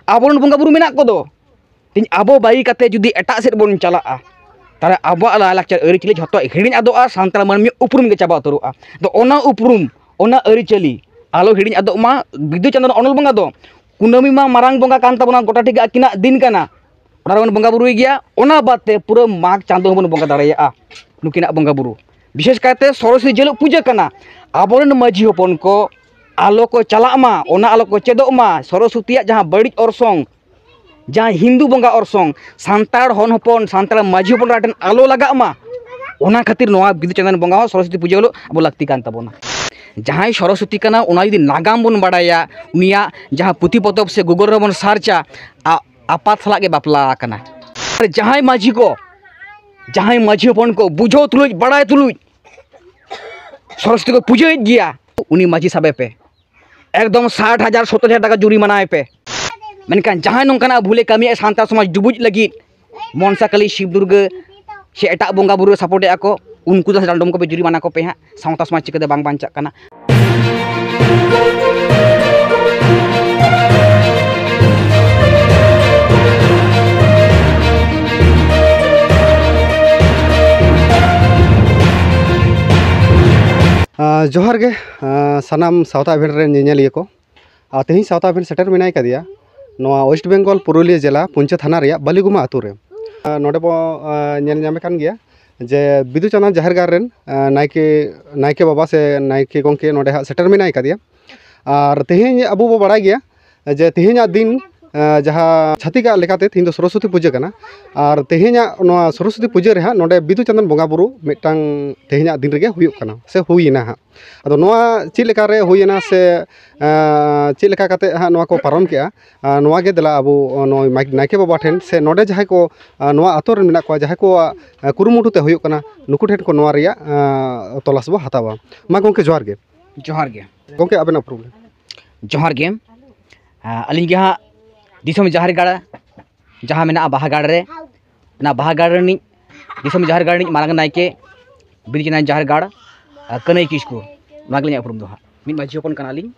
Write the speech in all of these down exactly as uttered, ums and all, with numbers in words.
ᱟᱵᱚᱨᱮᱱ ᱵᱚᱸᱜᱟ ᱵᱩᱨᱩ ᱢᱮᱱᱟᱜ ᱠᱚᱫᱚ᱾ ᱛᱮᱦᱮᱧ ᱟᱵᱚ ᱵᱟᱹᱜᱤ ᱠᱟᱛᱮ ᱡᱩᱫᱤ ᱮᱴᱟᱜ ᱥᱮᱫ ᱵᱚᱱ ᱪᱟᱞᱟᱜᱼᱟ, ᱛᱟᱦᱚᱞᱮ ᱟᱵᱚᱣᱟᱜ ᱞᱟᱭᱼᱞᱟᱠᱪᱟᱨ ᱟᱹᱨᱤᱪᱟᱹᱞᱤ ᱡᱷᱚᱛᱚ ᱦᱤᱲᱤᱧ ᱟᱫᱚᱜᱼᱟ, ᱥᱟᱱᱛᱟᱲ ᱢᱟᱹᱱᱢᱤ ᱩᱯᱨᱩᱢ ᱜᱮ ᱪᱟᱵᱟ ᱩᱛᱟᱹᱨᱚᱜᱼᱟ᱾ ᱟᱫᱚ ᱚᱱᱟ ᱩᱯᱨᱩᱢ, ᱚᱱᱟ ᱟᱹᱨᱤᱪᱟᱹᱞᱤ ᱟᱞᱚ ᱦᱤᱲᱤᱧ ᱟᱫᱚᱜ ᱢᱟ᱾ ᱵᱤᱫᱩ ᱪᱟᱸᱫᱟᱱ ᱚᱱᱚᱞ ᱵᱚᱸᱜᱟ ᱫᱚ ᱠᱩᱱᱟᱹᱢᱤ ᱢᱟ ᱢᱟᱨᱟᱝ ᱵᱚᱸᱜᱟ ᱠᱟᱱ ᱛᱟᱵᱚᱱᱟ, ᱜᱚᱴᱟ ᱴᱷᱤᱠ ᱟᱹᱠᱤᱱᱟᱜ ᱫᱤᱱ ᱠᱟᱱᱟ, ᱚᱱᱟ ᱨᱮᱵᱚᱱ ᱵᱚᱸᱜᱟ ᱵᱩᱨᱩᱭ ᱜᱮᱭᱟ᱾ ᱚᱱᱟ ᱵᱟᱫ ᱛᱮ ᱯᱩᱨᱟᱹ ᱢᱟᱜᱽ ᱪᱟᱸᱫᱳ ᱦᱚᱸᱵᱚᱱ ᱵᱚᱸᱜᱟ ᱫᱟᱲᱮᱭᱟᱜᱼᱟ ᱱᱩᱠᱤᱱᱟᱜ ᱵᱚᱸᱜᱟ ᱵᱩᱨᱩ᱾ ᱵᱤᱥᱮᱥ ᱠᱟᱭᱛᱮ ᱥᱚᱨᱚᱥᱚᱛᱤ ᱡᱮ ᱦᱤᱞᱳᱜ ᱯᱩᱡᱟᱹ ᱠᱟᱱᱟ, ᱟᱵᱚᱨᱮᱱ ᱢᱟᱹᱡᱷᱤ ᱦᱚᱯᱚᱱ ᱠᱚ ᱟᱞᱚ ᱠᱚ ᱪᱟᱞᱟᱜ ᱢᱟ, ᱚᱱᱟ ᱟᱞᱚ ᱠᱚ ᱪᱮᱫᱚᱜ ᱢᱟ᱾ ᱥᱚᱨᱚᱥᱚᱛᱤᱭᱟᱜ ᱡᱟᱦᱟᱸ ᱵᱟᱹᱲᱤᱡ ᱚᱨᱥᱚᱝ, ᱡᱟᱦᱟᱸ ᱦᱤᱱᱫᱩ ᱵᱚᱸᱜᱟ ᱚᱨᱥᱚᱝ ᱥᱟᱱᱛᱟᱲ ᱦᱚᱱ ᱦᱚᱯᱚᱱ, ᱥᱟᱱᱛᱟᱲ ᱢᱟᱹᱡᱷᱤ ᱦᱚᱯᱚᱱ ᱴᱷᱮᱱ ᱟᱞᱚ ᱞᱟᱜᱟᱜ ᱢᱟ, ᱚᱱᱟ ᱠᱷᱟᱹᱛᱤᱨ ᱱᱚᱣᱟ ᱵᱤᱫᱩ ᱪᱟᱸᱫᱟᱱ ᱵᱚᱸᱜᱟ ᱦᱚᱸ ᱥᱚᱨᱚᱥᱚᱛᱤ ᱯᱩᱡᱟᱹ ᱦᱤᱞᱳᱜ ᱟᱵᱚ ᱞᱟᱹᱠᱛᱤ ᱠᱟᱱ ᱛᱟᱵᱚᱱᱟ᱾ ᱡᱟᱦᱟᱸᱭ ᱥᱚᱨᱚᱥᱚᱛᱤ ᱠᱟᱱᱟ, ᱚᱱᱟ ᱡᱩᱫᱤ ᱱᱟᱜᱟᱢ ᱵᱚᱱ ᱵᱟᱲᱟᱭᱟ, ᱩᱱᱤᱭᱟᱜ ᱡᱟᱦᱟᱸ ᱯᱩᱛᱷᱤ ᱯᱚᱛᱚᱵ ᱥᱮ Google ᱨᱮᱵᱚᱱ ᱥᱟᱨᱪᱟ, ᱟ-, ᱟᱯᱟᱛ ᱥᱟᱞᱟᱜ ᱜᱮ ᱵᱟᱯᱞᱟ ᱟᱠᱟᱱᱟ᱾ ᱟᱨ ᱡᱟᱦᱟᱸᱭ ᱢᱟᱹᱡᱷᱤ ᱠᱚ, ᱡᱟᱦᱟᱸᱭ ᱢᱟᱹᱡᱷᱤ ᱦᱚᱯᱚᱱ ᱠᱚ ᱵᱩᱡᱷᱟᱹᱣ ᱛᱩᱞᱩᱡ, ᱵᱟᱲᱟᱭ ᱛᱩᱞᱩᱡ ᱥᱚᱨᱚᱥᱚᱛᱤ ᱠᱚ ᱯᱩᱡᱟᱹᱭᱮᱫ ᱜᱮᱭᱟ, ᱩᱱᱤ ᱢᱟᱹᱡᱷᱤ ᱥᱟᱵᱮ ᱯᱮ᱾ ᱮᱠᱫᱚᱢ ᱥᱟᱴ ᱦᱟᱡᱟᱨ, ᱥᱚᱛᱛᱚᱨ ᱦᱟᱡᱟᱨ ᱴᱟᱠᱟ ᱡᱩᱨᱤᱢᱟᱱᱟᱭ ᱯᱮ᱾ ᱢᱮᱱᱠᱷᱟᱱ ᱡᱟᱦᱟᱸᱭ ᱱᱚᱝᱠᱟᱱᱟᱜ ᱵᱷᱩᱞᱮ ᱠᱟᱹᱢᱤᱭᱟ ᱥᱟᱱᱛᱟᱲ ᱥᱚᱢᱟᱡᱽ ᱰᱩᱵᱩᱡ ᱞᱟᱹᱜᱤᱫ, ᱢᱚᱱᱥᱟ ᱠᱟᱹᱞᱤ, ᱥᱤᱵ ᱫᱩᱨᱜᱟᱹ ᱥᱮ ᱮᱴᱟᱜ ᱵᱚᱸᱜᱟ ᱵᱩᱨᱩ ᱨᱮ ᱥᱟᱯᱳᱨᱴ ᱮᱫᱼᱟ ᱠᱚ, ᱩᱱᱠᱩ ᱫᱚ ᱰᱟᱸᱰᱚᱢ ᱠᱚᱯᱮ, ᱡᱩᱨᱤᱢᱟᱱᱟ ᱠᱚᱯᱮ ᱦᱟᱸᱜ, ᱥᱟᱶᱛᱟ ᱥᱚᱢᱟᱡᱽ ᱪᱤᱠᱟᱹᱛᱮ ᱵᱟᱝ ᱵᱟᱧᱪᱟᱜ ᱠᱟᱱᱟ᱾ ᱟᱸ, ᱡᱚᱦᱟᱨ ᱜᱮ, ᱟᱸ, ᱥᱟᱱᱟᱢ ᱥᱟᱶᱛᱟ ᱤᱵᱷᱮᱱᱴ ᱨᱮᱱ ᱧᱮᱧᱮᱞᱤᱭᱟᱹ ᱠᱚ᱾ ᱟᱨ ᱛᱮᱦᱮᱧ ᱥᱟᱶᱛᱟ ᱤᱵᱷᱮᱱᱴ ᱥᱮᱴᱮᱨ ᱢᱮᱱᱟᱭ ᱠᱟᱫᱮᱭᱟ ᱱᱚᱣᱟ ᱳᱭᱮᱥᱴ ᱵᱮᱝᱜᱚᱞ ᱯᱩᱨᱩᱞᱤᱭᱟᱹ ᱡᱮᱞᱟ ᱯᱩᱧᱪᱟᱹ ᱛᱷᱟᱱᱟ ᱨᱮᱭᱟᱜ ᱵᱟᱹᱞᱤᱜᱩᱢᱟ ᱟᱹᱛᱩ ᱨᱮ᱾ ᱟᱸ, ᱱᱚᱰᱮ ᱵᱚ, ᱟᱸ, ᱧᱮᱞ ᱧᱟᱢᱮ ᱠᱟᱱ ᱜᱮᱭᱟ ᱡᱮ ᱵᱤᱫᱩ ᱪᱟᱸᱫᱟᱱ ᱡᱟᱦᱮᱨ ᱜᱟᱲ ᱨᱮᱱ, ᱟᱸ, ᱱᱟᱭᱠᱮ, ᱱᱟᱭᱠᱮ ᱵᱟᱵᱟ ᱥᱮ ᱱᱟᱭᱠᱮ ᱜᱚᱢᱠᱮ ᱱᱚᱰᱮ ᱦᱟᱸᱜ ᱥᱮᱴᱮᱨ ᱢᱮᱱᱟᱭ ᱠᱟᱫᱮᱭᱟ᱾ ᱟᱨ ᱛᱮᱦᱮᱧ ᱟᱵᱚ ᱵᱚ ᱵᱟᱲᱟᱭ ᱜᱮᱭᱟ ᱡᱮ ᱛᱮᱦᱮᱧᱟᱜ ᱫᱤᱱ, ᱟᱸ, ᱡᱟᱦᱟᱸ ᱪᱷᱟᱹᱛᱤᱠᱟᱜ ᱞᱮᱠᱟᱛᱮ ᱛᱮᱦᱮᱧ ᱫᱚ ᱥᱚᱨᱚᱥᱚᱛᱤ ᱯᱩᱡᱟᱹ ᱠᱟᱱᱟ᱾ ᱟᱨ ᱛᱮᱦᱮᱧᱟᱜ ᱱᱚᱣᱟ ᱥᱚᱨᱚᱥᱚᱛᱤ ᱯᱩᱡᱟᱹ ᱨᱮ ᱦᱟᱸᱜ ᱱᱚᱰᱮ ᱵᱤᱫᱩ ᱪᱟᱸᱫᱟᱱ ᱵᱚᱸᱜᱟ ᱵᱩᱨᱩ ᱢᱤᱫᱴᱟᱝ ᱛᱮᱦᱮᱧᱟᱜ ᱫᱤᱱ ᱨᱮᱜᱮ ᱦᱩᱭᱩᱜ ᱠᱟᱱᱟ ᱥᱮ ᱦᱩᱭᱮᱱᱟ ᱦᱟᱸᱜ᱾ ᱟᱫᱚ ᱱᱚᱣᱟ ᱪᱮᱫ ᱞᱮᱠᱟ ᱨᱮ ᱦᱩᱭᱮᱱᱟ ᱥᱮ, ᱟᱸ, ᱪᱮᱫ ᱞᱮᱠᱟ ᱠᱟᱛᱮ ᱦᱟᱸᱜ ᱱᱚᱣᱟ ᱠᱚ ᱯᱟᱨᱚᱢ ᱠᱮᱜᱼᱟ, ᱟᱸ, ᱱᱚᱣᱟ ᱜᱮ ᱫᱮᱞᱟ ᱟᱵᱚ ᱱᱚᱜᱼᱚᱭ ᱢᱟᱭ-, ᱱᱟᱭᱠᱮ ᱵᱟᱵᱟ ᱴᱷᱮᱱ ᱥᱮ ᱱᱚᱰᱮ ᱡᱟᱦᱟᱸᱭ ᱠᱚ, ᱟᱸ, ᱱᱚᱣᱟ ᱟᱛᱳ ᱨᱮᱱ ᱢᱮᱱᱟᱜ ᱠᱚᱣᱟ, ᱡᱟᱦᱟᱸᱭ ᱠᱚᱣᱟᱜ, ᱟᱸ, ᱠᱩᱨᱩᱢᱩᱴᱩ ᱛᱮ ᱦᱩᱭᱩᱜ ᱠᱟᱱᱟ, ᱱᱩᱠᱩ ᱴᱷᱮᱱ ᱠᱷᱚᱱ ᱱᱚᱣᱟ ᱨᱮᱭᱟᱜ, ᱟᱸ, ᱛᱚᱞᱟᱥ ᱵᱚ ᱦᱟᱛᱟᱣᱟ᱾ ᱢᱟ ᱜᱚᱢᱠᱮ, ᱡᱚᱦᱟᱨ ᱜᱮ᱾ ᱡᱚᱦᱟᱨ ᱜᱮ᱾ ᱜᱚᱢᱠᱮ, ᱟᱵᱮᱱᱟᱜ ᱩᱯᱨᱩᱢ ᱞᱟᱹᱭ᱾ ᱡᱚᱦᱟᱨ ᱜᱮ᱾ ᱟᱸ, ᱟᱹᱞᱤᱧ ᱜᱮ ᱦᱟᱸᱜ ᱫᱤᱥᱚᱢ ᱡᱟᱦᱮᱨ ᱜᱟᱲ ᱡᱟᱦᱟᱸ ᱢᱮᱱᱟᱜᱼᱟ ᱵᱟᱦᱟᱜᱟᱲ ᱨᱮ, ᱚᱱᱟ ᱵᱟᱦᱟᱜᱟᱲ ᱨᱤᱱᱤᱡ ᱫᱤᱥᱚᱢ ᱡᱟᱦᱮᱨ ᱜᱟᱲ ᱨᱤᱱᱤᱡ ᱢᱟᱨᱟᱝ ᱱᱟᱭᱠᱮ ᱵᱤᱨ ᱪᱮᱛᱟᱱ ᱡᱟᱦᱮᱨ ᱜᱟᱲ, ᱟᱨ ᱠᱟᱹᱱᱟᱹᱭ ᱠᱤᱥᱠᱩ, ᱱᱚᱣᱟ ᱜᱮᱞᱤᱧ ᱩᱯᱨᱩᱢ ᱫᱚ ᱦᱟᱸᱜ᱾ ᱢᱤᱫ ᱢᱟᱹᱡᱷᱤ ᱦᱚᱯᱚᱱ ᱠᱟᱱᱟᱞᱤᱧ᱾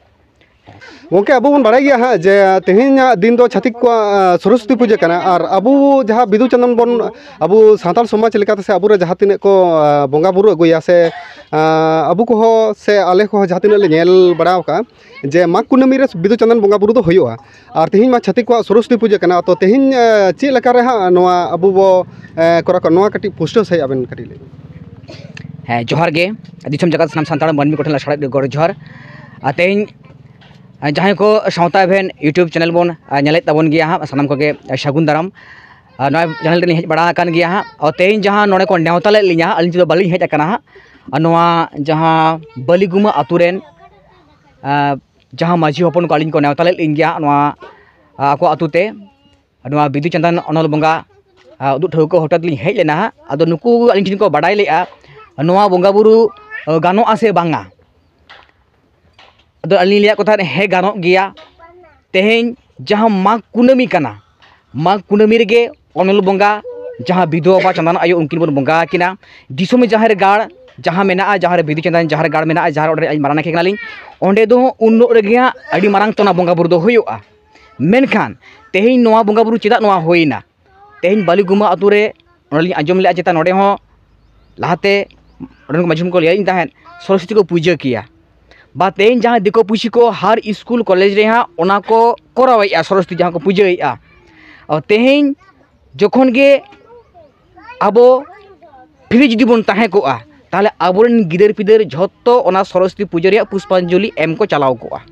ᱜᱚᱢᱠᱮ, ᱟᱵᱚ ᱵᱚᱱ ᱵᱟᱲᱟᱭ ᱜᱮᱭᱟ ᱦᱟᱸᱜ ᱡᱮ ᱛᱮᱦᱮᱧᱟᱜ ᱫᱤᱱ ᱫᱚ ᱪᱷᱟᱹᱛᱤᱠ ᱠᱚᱣᱟᱜ ᱥᱚᱨᱚᱥᱚᱛᱤ ᱯᱩᱡᱟᱹ ᱠᱟᱱᱟ, ᱟᱨ ᱟᱵᱚ ᱡᱟᱦᱟᱸ ᱵᱤᱫᱩ ᱪᱟᱸᱫᱟᱱ ᱵᱚᱱ, ᱟᱵᱚ ᱥᱟᱱᱛᱟᱲ ᱥᱚᱢᱟᱡᱽ ᱞᱮᱠᱟᱛᱮ ᱥᱮ ᱟᱵᱚᱨᱮ ᱡᱟᱦᱟᱸ ᱛᱤᱱᱟᱹᱜ ᱠᱚ ᱵᱚᱸᱜᱟ ᱵᱩᱨᱩ ᱟᱹᱜᱩᱭᱟ ᱥᱮ ᱟᱵᱚ ᱠᱚᱦᱚᱸ ᱥᱮ ᱟᱞᱮ ᱠᱚᱦᱚᱸ ᱡᱟᱦᱟᱸ ᱛᱤᱱᱟᱹᱜ ᱞᱮ ᱧᱮᱞ ᱵᱟᱲᱟ ᱟᱠᱟᱫᱼᱟ ᱡᱮ ᱢᱟᱜᱽ ᱠᱩᱱᱟᱹᱢᱤ ᱨᱮ ᱵᱤᱫᱩ ᱪᱟᱸᱫᱟᱱ ᱵᱚᱸᱜᱟ ᱵᱩᱨᱩ ᱫᱚ ᱦᱩᱭᱩᱜᱼᱟ, ᱟᱨ ᱛᱮᱦᱮᱧ ᱢᱟ ᱪᱷᱟᱹᱛᱤᱠ ᱠᱚᱣᱟᱜ ᱥᱚᱨᱚᱥᱚᱛᱤ ᱯᱩᱡᱟᱹ ᱠᱟᱱᱟ᱾ ᱛᱚ ᱛᱮᱦᱮᱧ ᱪᱮᱫ ᱞᱮᱠᱟ ᱨᱮ ᱦᱟᱸᱜ ᱱᱚᱣᱟ ᱟᱵᱚ ᱵᱚ ᱠᱚᱨᱟᱣ ᱠᱟᱜᱼᱟ, ᱱᱚᱣᱟ ᱠᱟᱹᱴᱤᱡ ᱯᱩᱥᱴᱟᱹᱣ ᱥᱟᱺᱦᱤᱡ ᱟᱵᱮᱱ ᱠᱟᱹᱴᱤᱡ ᱞᱟᱹᱭ ᱵᱮᱱ᱾ ᱦᱮᱸ, ᱡᱚᱦᱟᱨ ᱜᱮ᱾ ᱫᱤᱥᱚᱢ ᱡᱟᱠᱟᱛ ᱥᱟᱱᱟᱢ ᱥᱟᱱᱛᱟᱲ ᱢᱟᱹᱱᱢᱤ ᱠᱚᱴᱷᱮᱱ ᱞᱟᱥᱟᱲᱦᱮᱫ ᱜᱚᱰ ᱡᱚᱦᱟᱨ᱾ ᱟᱨ ᱛᱮᱦᱮᱧ ᱡᱟᱦᱟᱸᱭ ᱠᱚ ᱥᱟᱶᱛᱟ ᱮᱵᱷᱮᱱ YouTube ᱪᱮᱱᱮᱞ ᱵᱚᱱ ᱧᱮᱞᱮᱫ ᱛᱟᱵᱚᱱ ᱜᱮᱭᱟ ᱦᱟᱸᱜ, ᱥᱟᱱᱟᱢ ᱠᱚᱜᱮ ᱥᱟᱹᱜᱩᱱ ᱫᱟᱨᱟᱢ᱾ ᱟᱨ ᱱᱚᱣᱟ ᱪᱮᱱᱮᱞ ᱨᱮᱞᱤᱧ ᱦᱮᱡ ᱵᱟᱲᱟ ᱟᱠᱟᱱ ᱜᱮᱭᱟ ᱦᱟᱸᱜ᱾ ᱟᱨ ᱛᱮᱦᱮᱧ ᱡᱟᱦᱟᱸ ᱱᱚᱰᱮ ᱠᱚ ᱱᱮᱣᱛᱟ ᱞᱮᱫ ᱞᱤᱧᱟ ᱦᱟᱸᱜ, ᱟᱹᱞᱤᱧ ᱛᱮᱫᱚ ᱵᱟᱹᱞᱤᱧ ᱦᱮᱡ ᱟᱠᱟᱱᱟ ᱦᱟᱸᱜ᱾ ᱟᱨ ᱱᱚᱣᱟ ᱡᱟᱦᱟᱸ ᱵᱟᱹᱞᱤᱜᱩᱢᱟᱹ ᱟᱹᱛᱩ ᱨᱮᱱ ᱡᱟᱦᱟᱸ ᱢᱟᱹᱡᱷᱤ ᱦᱚᱯᱚᱱ ᱠᱚ ᱟᱹᱞᱤᱧ ᱠᱚ ᱱᱮᱣᱛᱟ ᱞᱮᱫ ᱞᱤᱧ ᱜᱮᱭᱟ ᱱᱚᱣᱟ ᱟᱠᱚ ᱟᱹᱛᱩ ᱛᱮ, ᱱᱚᱣᱟ ᱵᱤᱫᱩ ᱪᱟᱸᱫᱟᱱ ᱚᱱᱚᱞ ᱵᱚᱸᱜᱟ ᱩᱫᱩᱜ ᱴᱷᱟᱹᱣᱠᱟᱹ ᱦᱚᱴᱟᱛ ᱞᱤᱧ ᱦᱮᱡ ᱞᱮᱱᱟ ᱦᱟᱸᱜ᱾ ᱟᱫᱚ ᱱᱩᱠᱩ ᱟᱹᱞᱤᱧ ᱴᱷᱮᱱ ᱠᱚ ᱵᱟᱰᱟᱭ ᱞᱮᱫᱼᱟ ᱱᱚᱣᱟ ᱵᱚᱸᱜᱟ ᱵᱩᱨᱩ ᱜᱟᱱᱚᱜᱼᱟ ᱥᱮ ᱵᱟᱝᱟ᱾ ᱟᱫᱚ ᱟᱹᱞᱤᱧ ᱞᱤᱧ ᱞᱟᱹᱭᱟᱫ ᱠᱚ ᱛᱟᱦᱮᱸᱫ, ᱦᱮᱸ, ᱜᱟᱱᱚᱜ ᱜᱮᱭᱟ᱾ ᱛᱮᱦᱮᱧ ᱡᱟᱦᱟᱸ ᱢᱟᱜᱽ ᱠᱩᱱᱟᱹᱢᱤ ᱠᱟᱱᱟ, ᱢᱟᱜᱽ ᱠᱩᱱᱟᱹᱢᱤ ᱨᱮᱜᱮ ᱚᱱᱚᱞ ᱵᱚᱸᱜᱟ ᱡᱟᱦᱟᱸ ᱵᱤᱫᱷᱩ ᱵᱟᱵᱟ ᱪᱟᱸᱫᱟᱱ ᱟᱭᱳ ᱩᱱᱠᱤᱱ ᱵᱚᱱ ᱵᱚᱸᱜᱟ ᱟᱹᱠᱤᱱᱟ᱾ ᱫᱤᱥᱚᱢ ᱡᱟᱦᱮᱨ ᱜᱟᱲ ᱡᱟᱦᱟᱸ ᱢᱮᱱᱟᱜᱼᱟ, ᱡᱟᱦᱟᱸ ᱨᱮ ᱵᱤᱫᱩ ᱪᱟᱸᱫᱟᱱ ᱡᱟᱦᱮᱨ ᱜᱟᱲ ᱢᱮᱱᱟᱜᱼᱟ, ᱡᱟᱦᱟᱸ ᱨᱮ ᱚᱸᱰᱮ ᱟᱡ ᱢᱟᱨᱟᱝ ᱱᱟᱭᱠᱮ ᱠᱟᱱᱟᱞᱤᱧ, ᱚᱸᱰᱮ ᱫᱚ ᱩᱱ ᱦᱤᱞᱳᱜ ᱨᱮᱜᱮ ᱦᱟᱸᱜ ᱟᱹᱰᱤ ᱢᱟᱨᱟᱝ ᱛᱮ ᱚᱱᱟ ᱵᱚᱸᱜᱟ ᱵᱩᱨᱩ ᱫᱚ ᱦᱩᱭᱩᱜᱼᱟ᱾ ᱢᱮᱱᱠᱷᱟᱱ ᱛᱮᱦᱮᱧ ᱱᱚᱣᱟ ᱵᱚᱸᱜᱟ ᱵᱩᱨᱩ ᱪᱮᱫᱟᱜ ᱱᱚᱣᱟ ᱦᱩᱭᱱᱟ? ᱛᱮᱦᱮᱧ ᱵᱟᱹᱞᱤᱜᱩᱢᱟᱹ ᱟᱹᱛᱩ ᱨᱮ ᱚᱸᱰᱮ ᱞᱤᱧ ᱟᱸᱡᱚᱢ ᱞᱮᱫᱼᱟ ᱪᱮᱛᱟ ᱱᱚᱸᱰᱮ ᱦᱚᱸ ᱞᱟᱦᱟᱛᱮ ᱚᱸᱰᱮ ᱨᱮᱱ ᱢᱟᱹᱡᱷᱤ ᱠᱚ ᱞᱟᱹᱭᱟᱹᱧ ᱛᱟᱦᱮᱸᱫ ᱥᱚᱨᱚᱥᱚᱛᱤ ᱠᱚ ᱯᱩᱡᱟᱹ ᱠᱮᱭᱟ᱾ ᱵᱟ ᱛᱮᱦᱮᱧ ᱡᱟᱦᱟᱸ ᱫᱤᱠᱩ ᱯᱩᱥᱤ ᱠᱚ ᱦᱟᱨ ᱥᱠᱩᱞ ᱠᱚᱞᱮᱡᱽ ᱨᱮ ᱦᱟᱸᱜ ᱚᱱᱟ ᱠᱚ ᱠᱚᱨᱟᱣᱮᱫᱼᱟ, ᱥᱚᱨᱚᱥᱚᱛᱤ ᱡᱟᱦᱟᱸ ᱠᱚ ᱯᱩᱡᱟᱹᱭᱮᱫᱼᱟ᱾ ᱚ, ᱛᱮᱦᱮᱧ ᱡᱚᱠᱷᱚᱱ ᱜᱮ ᱟᱵᱚ ᱯᱷᱨᱤ ᱡᱩᱫᱤ ᱵᱚᱱ ᱛᱟᱦᱮᱸ ᱠᱚᱜᱼᱟ, ᱛᱟᱦᱚᱞᱮ ᱟᱵᱚᱨᱮᱱ ᱜᱤᱫᱟᱹᱨ ᱯᱤᱫᱟᱹᱨ ᱡᱷᱚᱛᱚ ᱚᱱᱟ ᱥᱚᱨᱚᱥᱚᱛᱤ ᱯᱩᱡᱟᱹ ᱨᱮᱭᱟᱜ ᱯᱩᱥᱯᱟᱧᱡᱚᱞᱤ ᱮᱢ ᱠᱚ ᱪᱟᱞᱟᱣ ᱠᱚᱜᱼᱟ᱾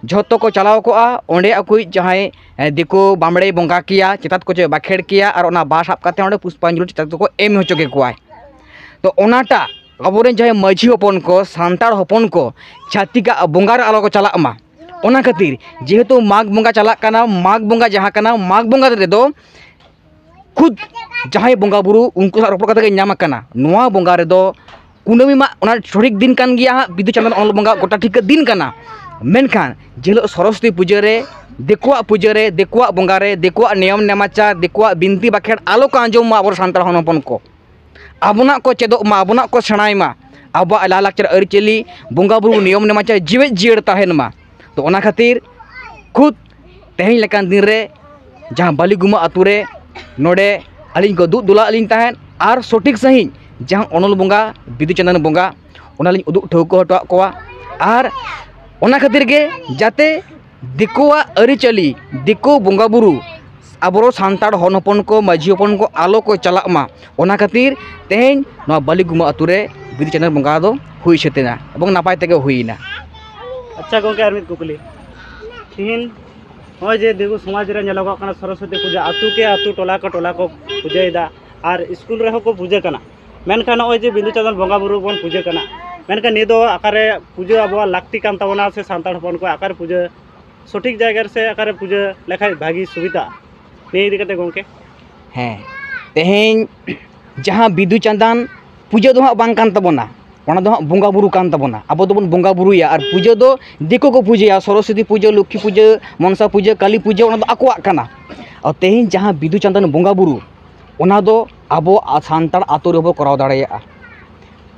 ᱡᱷᱚᱛᱚ ᱠᱚ ᱪᱟᱞᱟᱣ ᱠᱚᱜᱼᱟ ᱚᱸᱰᱮ, ᱟᱠᱚᱭᱤᱡ ᱡᱟᱦᱟᱸᱭ ᱫᱤᱠᱩ ᱵᱟᱢᱲᱮᱭ ᱵᱚᱸᱜᱟ ᱠᱮᱭᱟ, ᱪᱮᱛᱟᱛ ᱠᱚ ᱪᱚᱭ ᱵᱟᱠᱷᱮᱲ ᱠᱮᱭᱟ, ᱟᱨ ᱚᱱᱟ ᱵᱟᱦᱟ ᱥᱟᱵ ᱠᱟᱛᱮ ᱚᱸᱰᱮ ᱯᱩᱥᱯᱟᱧᱡᱚᱞᱤ ᱪᱮᱛᱟᱛ ᱠᱚᱠᱚ ᱮᱢ ᱦᱚᱪᱚ ᱠᱮᱠᱚᱣᱟᱭ᱾ ᱛᱚ ᱚᱱᱟᱴᱟᱜ ᱟᱵᱚᱨᱮᱱ ᱡᱟᱦᱟᱸᱭ ᱢᱟᱹᱡᱷᱤ ᱦᱚᱯᱚᱱ ᱠᱚ, ᱥᱟᱱᱛᱟᱲ ᱦᱚᱯᱚᱱ ᱠᱚ ᱪᱷᱟᱹᱛᱤᱠᱟᱜ ᱵᱚᱸᱜᱟ ᱨᱮ ᱟᱞᱚ ᱠᱚ ᱪᱟᱞᱟᱜ ᱢᱟ᱾ ᱚᱱᱟ ᱠᱷᱟᱹᱛᱤᱨ ᱡᱮᱦᱮᱛᱩ ᱢᱟᱜᱽ ᱵᱚᱸᱜᱟ ᱪᱟᱞᱟᱜ ᱠᱟᱱᱟ, ᱢᱟᱜᱽ ᱵᱚᱸᱜᱟ ᱡᱟᱦᱟᱸ ᱠᱟᱱᱟ, ᱢᱟᱜᱽ ᱵᱚᱸᱜᱟ ᱨᱮᱫᱚ ᱠᱷᱩᱫ ᱡᱟᱦᱟᱸᱭ ᱵᱚᱸᱜᱟ ᱵᱩᱨᱩ ᱩᱱᱠᱩ ᱥᱟᱶ ᱨᱚᱯᱚᱲ ᱠᱟᱛᱮ ᱜᱮ ᱧᱟᱢ ᱟᱠᱟᱱᱟ᱾ ᱱᱚᱣᱟ ᱵᱚᱸᱜᱟ ᱨᱮᱫᱚ ᱠᱩᱱᱟᱹᱢᱤ ᱢᱟ ᱚᱱᱟ ᱥᱚᱴᱷᱤᱠ ᱫᱤᱱ ᱠᱟᱱ ᱜᱮᱭᱟ ᱦᱟᱸᱜ, ᱵᱤᱫᱩ ᱪᱟᱸᱫᱟᱱ ᱚᱱᱚᱞ ᱵᱚᱸᱜᱟ ᱜᱚᱴᱟ ᱴᱷᱤᱠᱟᱹ ᱫᱤᱱ ᱠᱟᱱᱟ᱾ ᱢᱮᱱᱠᱷᱟᱱ ᱡᱮ ᱦᱤᱞᱳᱜ ᱥᱚᱨᱚᱥᱚᱛᱤ ᱯᱩᱡᱟᱹ ᱨᱮ, ᱫᱤᱠᱩᱣᱟᱜ ᱯᱩᱡᱟᱹ ᱨᱮ, ᱫᱤᱠᱩᱣᱟᱜ ᱵᱚᱸᱜᱟ ᱨᱮ, ᱫᱤᱠᱩᱣᱟᱜ ᱱᱤᱭᱚᱢ ᱱᱮᱢᱟᱪᱟᱨ, ᱫᱤᱠᱩᱣᱟᱜ ᱵᱤᱱᱛᱤ ᱵᱟᱠᱷᱮᱲ ᱟᱞᱚ ᱠᱚ ᱟᱸᱡᱚᱢ ᱢᱟ ᱟᱵᱚ ᱥᱟᱱᱛᱟᱲ ᱦᱚᱱ ᱦᱚᱯᱚᱱ ᱠᱚ᱾ ᱟᱵᱚᱱᱟᱜ ᱠᱚ ᱪᱮᱫᱚᱜ ᱢᱟ, ᱟᱵᱚᱱᱟᱜ ᱠᱚ ᱥᱮᱬᱟᱭ ᱢᱟ, ᱟᱵᱚᱣᱟᱜ ᱞᱟᱭᱼᱞᱟᱠᱪᱟᱨ ᱟᱹᱨᱤᱪᱟᱹᱞᱤ, ᱵᱚᱸᱜᱟ ᱵᱩᱨᱩ ᱱᱤᱭᱚᱢ ᱱᱮᱢᱟᱪᱟᱨ ᱡᱤᱣᱮᱫ ᱡᱤᱭᱟᱹᱲ ᱛᱟᱦᱮᱱ ᱢᱟ᱾ ᱛᱚ, ᱚᱱᱟ ᱠᱷᱟᱹᱛᱤᱨ ᱠᱷᱩᱫ ᱛᱮᱦᱮᱧ ᱞᱮᱠᱟᱱ ᱫᱤᱱ ᱨᱮ ᱡᱟᱦᱟᱸ ᱵᱟᱹᱞᱤᱜᱩᱢᱟᱹ ᱟᱹᱛᱩ ᱨᱮ ᱱᱚᱰᱮ ᱟᱹᱞᱤᱧ ᱠᱚ ᱫᱩᱜ ᱫᱩᱞᱟᱜ ᱞᱤᱧ ᱛᱟᱦᱮᱸᱫ, ᱟᱨ ᱥᱚᱴᱷᱤᱠ ᱥᱟᱺᱦᱤᱡ ᱡᱟᱦᱟᱸ ᱚᱱᱚᱞ ᱵᱚᱸᱜᱟ, ᱵᱤᱫᱩ ᱪᱟᱸᱫᱟᱱ ᱵᱚᱸᱜᱟ, ᱚᱱᱟᱞᱤᱧ ᱩᱫᱩᱜ ᱴᱷᱟᱹᱣᱠᱟᱹ ᱦᱚᱴᱚᱣᱟᱜ ᱠᱚᱣᱟ᱾ ᱟᱨ ᱚᱱᱟ ᱠᱷᱟᱹᱛᱤᱨ ᱜᱮ ᱡᱟᱛᱮ ᱫᱤᱠᱩᱣᱟᱜ ᱟᱹᱨᱤᱪᱟᱹᱞᱤ, ᱫᱤᱠᱩ ᱵᱚᱸᱜᱟᱼᱵᱩᱨᱩ ᱟᱵᱚ ᱥᱟᱱᱛᱟᱲ ᱦᱚᱱ ᱦᱚᱯᱚᱱ ᱠᱚ, ᱢᱟᱹᱡᱷᱤ ᱦᱚᱯᱚᱱ ᱠᱚ ᱟᱞᱚ ᱠᱚ ᱪᱟᱞᱟᱜ ᱢᱟ, ᱚᱱᱟ ᱠᱷᱟᱹᱛᱤᱨ ᱛᱮᱦᱮᱧ ᱱᱚᱣᱟ ᱵᱟᱹᱞᱤᱜᱩᱢᱟᱹ ᱟᱹᱛᱩ ᱨᱮ ᱵᱤᱫᱩ ᱪᱟᱸᱫᱟᱱ ᱵᱚᱸᱜᱟ ᱫᱚ ᱦᱩᱭ ᱥᱟᱹᱛ ᱮᱱᱟ ᱮᱵᱚᱝ ᱱᱟᱯᱟᱭ ᱛᱮᱜᱮ ᱦᱩᱭ ᱮᱱᱟ᱾ ᱟᱪᱪᱷᱟ ᱜᱚᱢᱠᱮ, ᱟᱨ ᱢᱤᱫ ᱠᱩᱠᱞᱤ᱾ ᱛᱤᱦᱤᱧ ᱱᱚᱜᱼᱚᱭ ᱡᱮ ᱫᱤᱠᱩ ᱥᱚᱢᱟᱡᱽ ᱨᱮ ᱧᱮᱞᱚᱜᱚᱜ ᱠᱟᱱᱟ, ᱥᱚᱨᱚᱥᱚᱛᱤ ᱯᱩᱡᱟᱹ ᱟᱹᱛᱩ ᱠᱮ ᱟᱹᱛᱩ, ᱴᱚᱞᱟ ᱠᱚ ᱴᱚᱞᱟ ᱠᱚ ᱯᱩᱡᱟᱹᱭᱮᱫᱟ, ᱟᱨ ᱥᱠᱩᱞ ᱨᱮᱦᱚᱸ ᱠᱚ ᱯᱩᱡᱟᱹ ᱠᱟᱱᱟ, ᱢᱮᱱᱠᱷᱟᱱ ᱱᱚᱜᱼᱚᱭ ᱡᱮ ᱵᱤᱸᱫᱩ ᱪᱟᱸᱫᱟᱱ ᱵᱚᱸᱜᱟ ᱵᱩᱨᱩ ᱵᱚᱱ ᱯᱩᱡᱟᱹ ᱠᱟᱱᱟ, ᱢᱮᱱᱠᱷᱟᱱ ᱱᱤᱭᱟᱹ ᱫᱚ ᱚᱠᱟᱨᱮ ᱯᱩᱡᱟᱹ ᱟᱵᱚᱣᱟᱜ ᱞᱟᱹᱠᱛᱤ ᱠᱟᱱ ᱛᱟᱵᱚᱱᱟ, ᱥᱮ ᱥᱟᱱᱛᱟᱲ ᱦᱚᱯᱚᱱ ᱠᱚ ᱚᱠᱟᱨᱮ ᱯᱩᱡᱟᱹ ᱥᱚᱴᱷᱤᱠ ᱡᱟᱭᱜᱟ ᱨᱮ ᱥᱮ ᱚᱠᱟᱨᱮ ᱯᱩᱡᱟᱹ ᱞᱮᱠᱷᱟᱡ ᱵᱷᱟᱹᱜᱤ ᱥᱩᱵᱤᱫᱷᱟᱜᱼᱟ, ᱱᱤᱭᱟᱹ ᱤᱫᱤ ᱠᱟᱛᱮ ᱜᱚᱢᱠᱮ? ᱦᱮᱸ, ᱛᱮᱦᱮᱧ ᱡᱟᱦᱟᱸ ᱵᱤᱫᱩ ᱪᱟᱸᱫᱟᱱ ᱯᱩᱡᱟᱹ ᱫᱚ ᱦᱟᱸᱜ ᱵᱟᱝ ᱠᱟᱱ ᱛᱟᱵᱚᱱᱟ, ᱚᱱᱟ ᱫᱚ ᱦᱟᱸᱜ ᱵᱚᱸᱜᱟ ᱵᱩᱨᱩ ᱠᱟᱱ ᱛᱟᱵᱚᱱᱟ᱾ ᱟᱵᱚ ᱫᱚᱵᱚᱱ ᱵᱚᱸᱜᱟ ᱵᱩᱨᱩᱭᱟ, ᱟᱨ ᱯᱩᱡᱟᱹ ᱫᱚ ᱫᱤᱠᱩ ᱠᱚ ᱯᱩᱡᱟᱹᱭᱟ, ᱥᱚᱨᱚᱥᱚᱛᱤ ᱯᱩᱡᱟᱹ, ᱞᱚᱠᱠᱷᱤ ᱯᱩᱡᱟᱹ, ᱢᱚᱱᱥᱟ ᱯᱩᱡᱟᱹ, ᱠᱟᱹᱞᱤ ᱯᱩᱡᱟᱹ, ᱚᱱᱟ ᱫᱚ ᱟᱠᱚᱣᱟᱜ ᱠᱟᱱᱟ᱾ ᱟᱨ ᱛᱮᱦᱮᱧ ᱡᱟᱦᱟᱸ ᱵᱤᱫᱩ ᱪᱟᱸᱫᱟᱱ ᱵᱚᱸᱜᱟ ᱵᱩᱨᱩ, ᱚᱱᱟ ᱫᱚ ᱟᱵᱚ ᱥᱟᱱᱛᱟᱲ ᱟᱛᱳ ᱨᱮᱵᱚ ᱠᱚᱨᱟᱣ ᱫᱟᱲᱮᱭᱟᱜᱼᱟ᱾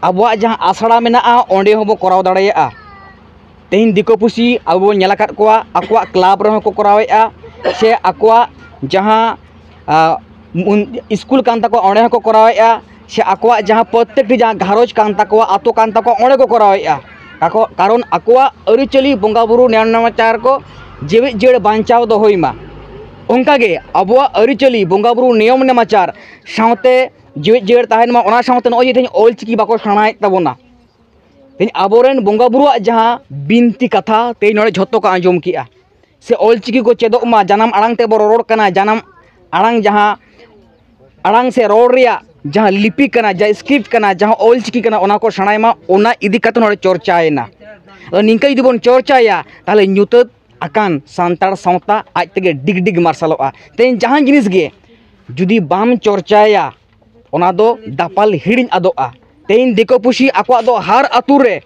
ᱟᱵᱚᱣᱟᱜ ᱡᱟᱦᱟᱸ ᱟᱥᱲᱟ ᱢᱮᱱᱟᱜᱼᱟ, ᱚᱸᱰᱮ ᱦᱚᱸᱵᱚ ᱠᱚᱨᱟᱣ ᱫᱟᱲᱮᱭᱟᱜᱼᱟ᱾ ᱛᱮᱦᱮᱧ ᱫᱤᱠᱩ ᱯᱩᱥᱤ ᱟᱵᱚ ᱵᱚᱱ ᱧᱮᱞ ᱟᱠᱟᱫ ᱠᱚᱣᱟ, ᱟᱠᱚᱣᱟᱜ ᱠᱞᱟᱵᱽ ᱨᱮᱦᱚᱸ ᱠᱚ ᱠᱚᱨᱟᱣᱮᱫᱼᱟ, ᱥᱮ ᱟᱠᱚᱣᱟᱜ ᱡᱟᱦᱟᱸ, ᱟ, ᱩᱱ-, ᱥᱠᱩᱞ ᱠᱟᱱ ᱛᱟᱠᱚᱣᱟ, ᱚᱸᱰᱮ ᱦᱚᱸᱠᱚ ᱠᱚᱨᱟᱣᱮᱫᱼᱟ, ᱥᱮ ᱟᱠᱚᱣᱟᱜ ᱡᱟᱦᱟᱸ ᱯᱨᱚᱛᱮᱠᱴᱤ ᱡᱟᱦᱟᱸ ᱜᱷᱟᱨᱚᱸᱡᱽ ᱠᱟᱱ ᱛᱟᱠᱚᱣᱟ, ᱟᱛᱳ ᱠᱟᱱ ᱛᱟᱠᱚᱣᱟ, ᱚᱸᱰᱮ ᱠᱚ ᱠᱚᱨᱟᱣᱮᱫᱼᱟ᱾ ᱟᱠᱚ, ᱠᱟᱨᱚᱱ ᱟᱠᱚᱣᱟᱜ ᱟᱹᱨᱤᱪᱟᱹᱞᱤ, ᱵᱚᱸᱜᱟᱼᱵᱩᱨᱩ, ᱱᱮᱭᱟᱢ ᱱᱮᱢᱟᱪᱟᱨ ᱠᱚ ᱡᱤᱣᱮᱫ ᱡᱤᱭᱟᱹᱲ ᱵᱟᱧᱪᱟᱣ ᱫᱚᱦᱚᱭ ᱢᱟ᱾ ᱚᱱᱠᱟᱜᱮ ᱟᱵᱚᱣᱟᱜ ᱟᱹᱨᱤᱪᱟᱹᱞᱤ, ᱵᱚᱸᱜᱟᱼᱵᱩᱨᱩ, ᱱᱮᱭᱟᱢ ᱱᱮᱢᱟᱪᱟᱨ ᱥᱟᱶᱛᱮ ᱡᱤᱣᱮᱫ ᱡᱤᱭᱟᱹᱲ ᱛᱟᱦᱮᱱ ᱢᱟ, ᱚᱱᱟ ᱥᱟᱶᱛᱮ ᱱᱚᱜᱼᱚᱭ ᱡᱮ ᱛᱮᱦᱮᱧ ᱚᱞ ᱪᱤᱠᱤ ᱵᱟᱠᱚ ᱥᱮᱬᱟᱭᱮᱫ ᱛᱟᱵᱚᱱᱟ, ᱛᱮᱦᱮᱧ ᱟᱵᱚᱨᱮᱱ ᱵᱚᱸᱜᱟᱼᱵᱩᱨᱩᱣᱟᱜ ᱡᱟᱦᱟᱸ ᱵᱤᱱᱛᱤ ᱠᱟᱛᱷᱟ ᱛᱮᱦᱮᱧ ᱱᱚᱰᱮ ᱡᱷᱚᱛᱚ ᱠᱚ ᱟᱸᱡᱚᱢ ᱠᱮᱜᱼᱟ, ᱥᱮ ᱚᱞ ᱪᱤᱠᱤ ᱠᱚ ᱪᱮᱫᱚᱜ ᱢᱟ, ᱡᱟᱱᱟᱢ ᱟᱲᱟᱝ ᱛᱮᱵᱚ ᱨᱚᱨᱚᱲ ᱠᱟᱱᱟ, ᱡᱟᱱᱟᱢ ᱟᱲᱟᱝ ᱡᱟᱦᱟᱸ ᱟᱲᱟᱝ ᱥᱮ ᱨᱚᱲ ᱨᱮᱭᱟᱜ ᱡᱟᱦᱟᱸ ᱞᱤᱯᱤ ᱠᱟᱱᱟ, ᱡᱟᱦᱟᱸ ᱥᱠᱨᱤᱯᱴ ᱠᱟᱱᱟ, ᱡᱟᱦᱟᱸ ᱚᱞ ᱪᱤᱠᱤ ᱠᱟᱱᱟ, ᱚᱱᱟ ᱠᱚ ᱥᱮᱬᱟᱭ ᱢᱟ, ᱚᱱᱟ ᱤᱫᱤ ᱠᱟᱛᱮ ᱱᱚᱰᱮ ᱪᱚᱨᱪᱟᱭᱮᱱᱟ᱾ ᱟᱫᱚ ᱱᱤᱝᱠᱟᱹ ᱡᱩᱫᱤ ᱵᱚᱱ ᱪᱚᱨᱪᱟᱭᱟ, ᱛᱟᱦᱚᱞᱮ ᱧᱩᱛᱟᱹᱛ ᱟᱠᱟᱱ ᱥᱟᱱᱛᱟᱲ ᱥᱟᱶᱛᱟ ᱟᱡ ᱛᱮᱜᱮ ᱰᱤᱜᱽ ᱰᱤᱜᱽ ᱢᱟᱨᱥᱟᱞᱚᱜᱼᱟ᱾ ᱛᱮᱦᱮᱧ ᱡᱟᱦᱟᱸ ᱡᱤᱱᱤᱥ ᱜᱮ ᱡᱩᱫᱤ ᱵᱟᱢ ᱪᱚᱨᱪᱟᱭᱟ, ᱚᱱᱟ ᱫᱚ ᱫᱟᱯᱟᱞ ᱦᱤᱲᱤᱧ ᱟᱫᱚᱜᱼᱟ᱾ ᱛᱮᱦᱮᱧ ᱫᱤᱠᱩ ᱯᱩᱥᱤ ᱟᱠᱚᱣᱟᱜ ᱫᱚ ᱦᱟᱨ ᱟᱹᱛᱩ ᱨᱮ,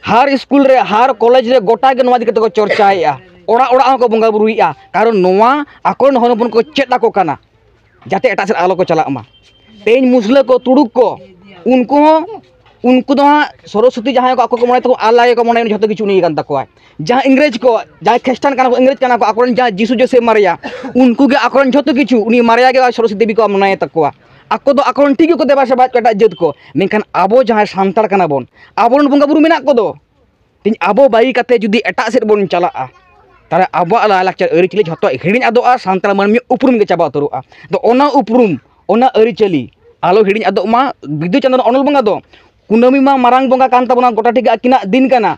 ᱦᱟᱨ ᱥᱠᱩᱞ ᱨᱮ, ᱦᱟᱨ ᱠᱚᱞᱮᱡᱽ ᱨᱮ, ᱜᱚᱴᱟ ᱜᱮ ᱱᱚᱣᱟ ᱤᱫᱤ ᱠᱟᱛᱮ ᱠᱚ ᱪᱚᱨᱪᱟᱭᱮᱫᱼᱟ᱾ ᱚᱲᱟᱜ ᱚᱲᱟᱜ ᱦᱚᱸᱠᱚ ᱵᱚᱸᱜᱟ ᱵᱩᱨᱩᱭᱮᱫᱼᱟ, ᱠᱟᱨᱚᱱ ᱱᱚᱣᱟ ᱟᱠᱚᱨᱮᱱ ᱦᱚᱱ ᱦᱚᱯᱚᱱ ᱠᱚ ᱪᱮᱫ ᱟᱠᱚ ᱠᱟᱱᱟ, ᱡᱟᱛᱮ ᱮᱴᱟᱜ ᱥᱮᱫ ᱟᱞᱚ ᱠᱚ ᱪᱟᱞᱟᱜ ᱢᱟ᱾ ᱛᱮᱦᱮᱧ ᱢᱩᱥᱞᱟᱹ ᱠᱚ, ᱛᱩᱲᱩᱠ ᱠᱚ, ᱩᱱᱠᱩ ᱦᱚᱸ ᱩᱱᱠᱩ ᱫᱚ ᱦᱟᱸᱜ ᱥᱚᱨᱚᱥᱚᱛᱤ ᱡᱟᱦᱟᱸᱭ ᱠᱚ ᱟᱠᱚ ᱠᱚ ᱢᱚᱱᱮ ᱛᱟᱠᱚ ᱟᱞᱞᱟ ᱜᱮᱠᱚ ᱢᱚᱱᱮᱭᱟ, ᱩᱱᱤ ᱡᱷᱚᱛᱚ ᱠᱤᱪᱷᱩ ᱩᱱᱤ ᱜᱮ ᱠᱟᱱ ᱛᱟᱠᱚᱣᱟᱭ᱾ ᱡᱟᱦᱟᱸ ᱤᱝᱨᱮᱡᱽ ᱠᱚ, ᱡᱟᱦᱟᱸᱭ ᱠᱷᱨᱤᱥᱴᱟᱱ ᱠᱟᱱᱟ ᱠᱚ, ᱤᱝᱨᱮᱡᱽ ᱠᱟᱱᱟ ᱠᱚ, ᱟᱠᱚᱨᱮᱱ ᱡᱟᱦᱟᱸ ᱡᱤᱥᱩ ᱡᱳᱥᱮᱯ ᱢᱟᱨᱤᱭᱟ, ᱩᱱᱠᱩ ᱜᱮ ᱟᱠᱚᱨᱮᱱ ᱡᱷᱚᱛᱚ ᱠᱤᱪᱷᱩ, ᱩᱱᱤ ᱢᱟᱨᱤᱭᱟ ᱜᱮ ᱥᱚᱨᱚᱥᱚᱛᱤ ᱫᱮᱵᱤ ᱠᱚ ᱢᱚᱱᱮᱭ ᱛᱟᱠᱚᱣᱟ᱾ ᱟᱠᱚ ᱫᱚ ᱟᱠᱚᱨᱮᱱ ᱴᱷᱤᱠ ᱜᱮᱠᱚ ᱫᱮᱵᱟ ᱥᱮᱵᱟᱭᱮᱫ ᱠᱚᱣᱟ ᱮᱴᱟᱜ ᱡᱟᱹᱛ ᱠᱚ, ᱢᱮᱱᱠᱷᱟᱱ ᱟᱵᱚ ᱡᱟᱦᱟᱸᱭ ᱥᱟᱱᱛᱟᱲ ᱠᱟᱱᱟ ᱵᱚᱱ, ᱟᱵᱚᱨᱮᱱ ᱵᱚᱸᱜᱟ ᱵᱩᱨᱩ ᱢᱮᱱᱟᱜ ᱠᱚᱫᱚ, ᱛᱮᱦᱮᱧ ᱟᱵᱚ ᱵᱟᱹᱜᱤ ᱠᱟᱛᱮ ᱡᱩᱫᱤ ᱮᱴᱟᱜ ᱥᱮᱫ ᱵᱚᱱ ᱪᱟᱞᱟᱜᱼᱟ, ᱛᱟᱦᱚᱞᱮ ᱟᱵᱚᱣᱟᱜ ᱞᱟᱭᱼᱞᱟᱠᱪᱟᱨ ᱟᱹᱨᱤᱪᱟᱹᱞᱤ ᱡᱷᱚᱛᱚ ᱦᱤᱲᱤᱧ ᱟᱫᱚᱜᱼᱟ, ᱥᱟᱱᱛᱟᱲ ᱢᱟᱹᱱᱢᱤ ᱩᱯᱨᱩᱢ ᱜᱮ ᱪᱟᱵᱟ ᱩᱛᱟᱹᱨᱚᱜᱼᱟ᱾ ᱛᱚ ᱚᱱᱟ ᱩᱯᱨᱩᱢ, ᱚᱱᱟ ᱟᱹᱨᱤᱪᱟᱹᱞᱤ ᱟᱞᱚ ᱦᱤᱲᱤᱧ ᱟᱫᱚᱜ ᱢᱟ᱾ ᱵᱤᱫᱩ ᱪᱟᱸᱫᱟᱱ ᱚᱱᱚᱞ ᱵᱚᱸᱜᱟ ᱫᱚ ᱠᱩᱱᱟᱹᱢᱤ ᱢᱟ ᱢᱟᱨᱟᱝ ᱵᱚᱸᱜᱟ ᱠᱟᱱ ᱛᱟᱵᱚᱱᱟ, ᱜᱚᱴᱟ ᱴᱷᱤᱠ ᱟᱹᱠᱤᱱᱟᱜ ᱫᱤᱱ ᱠᱟᱱᱟ,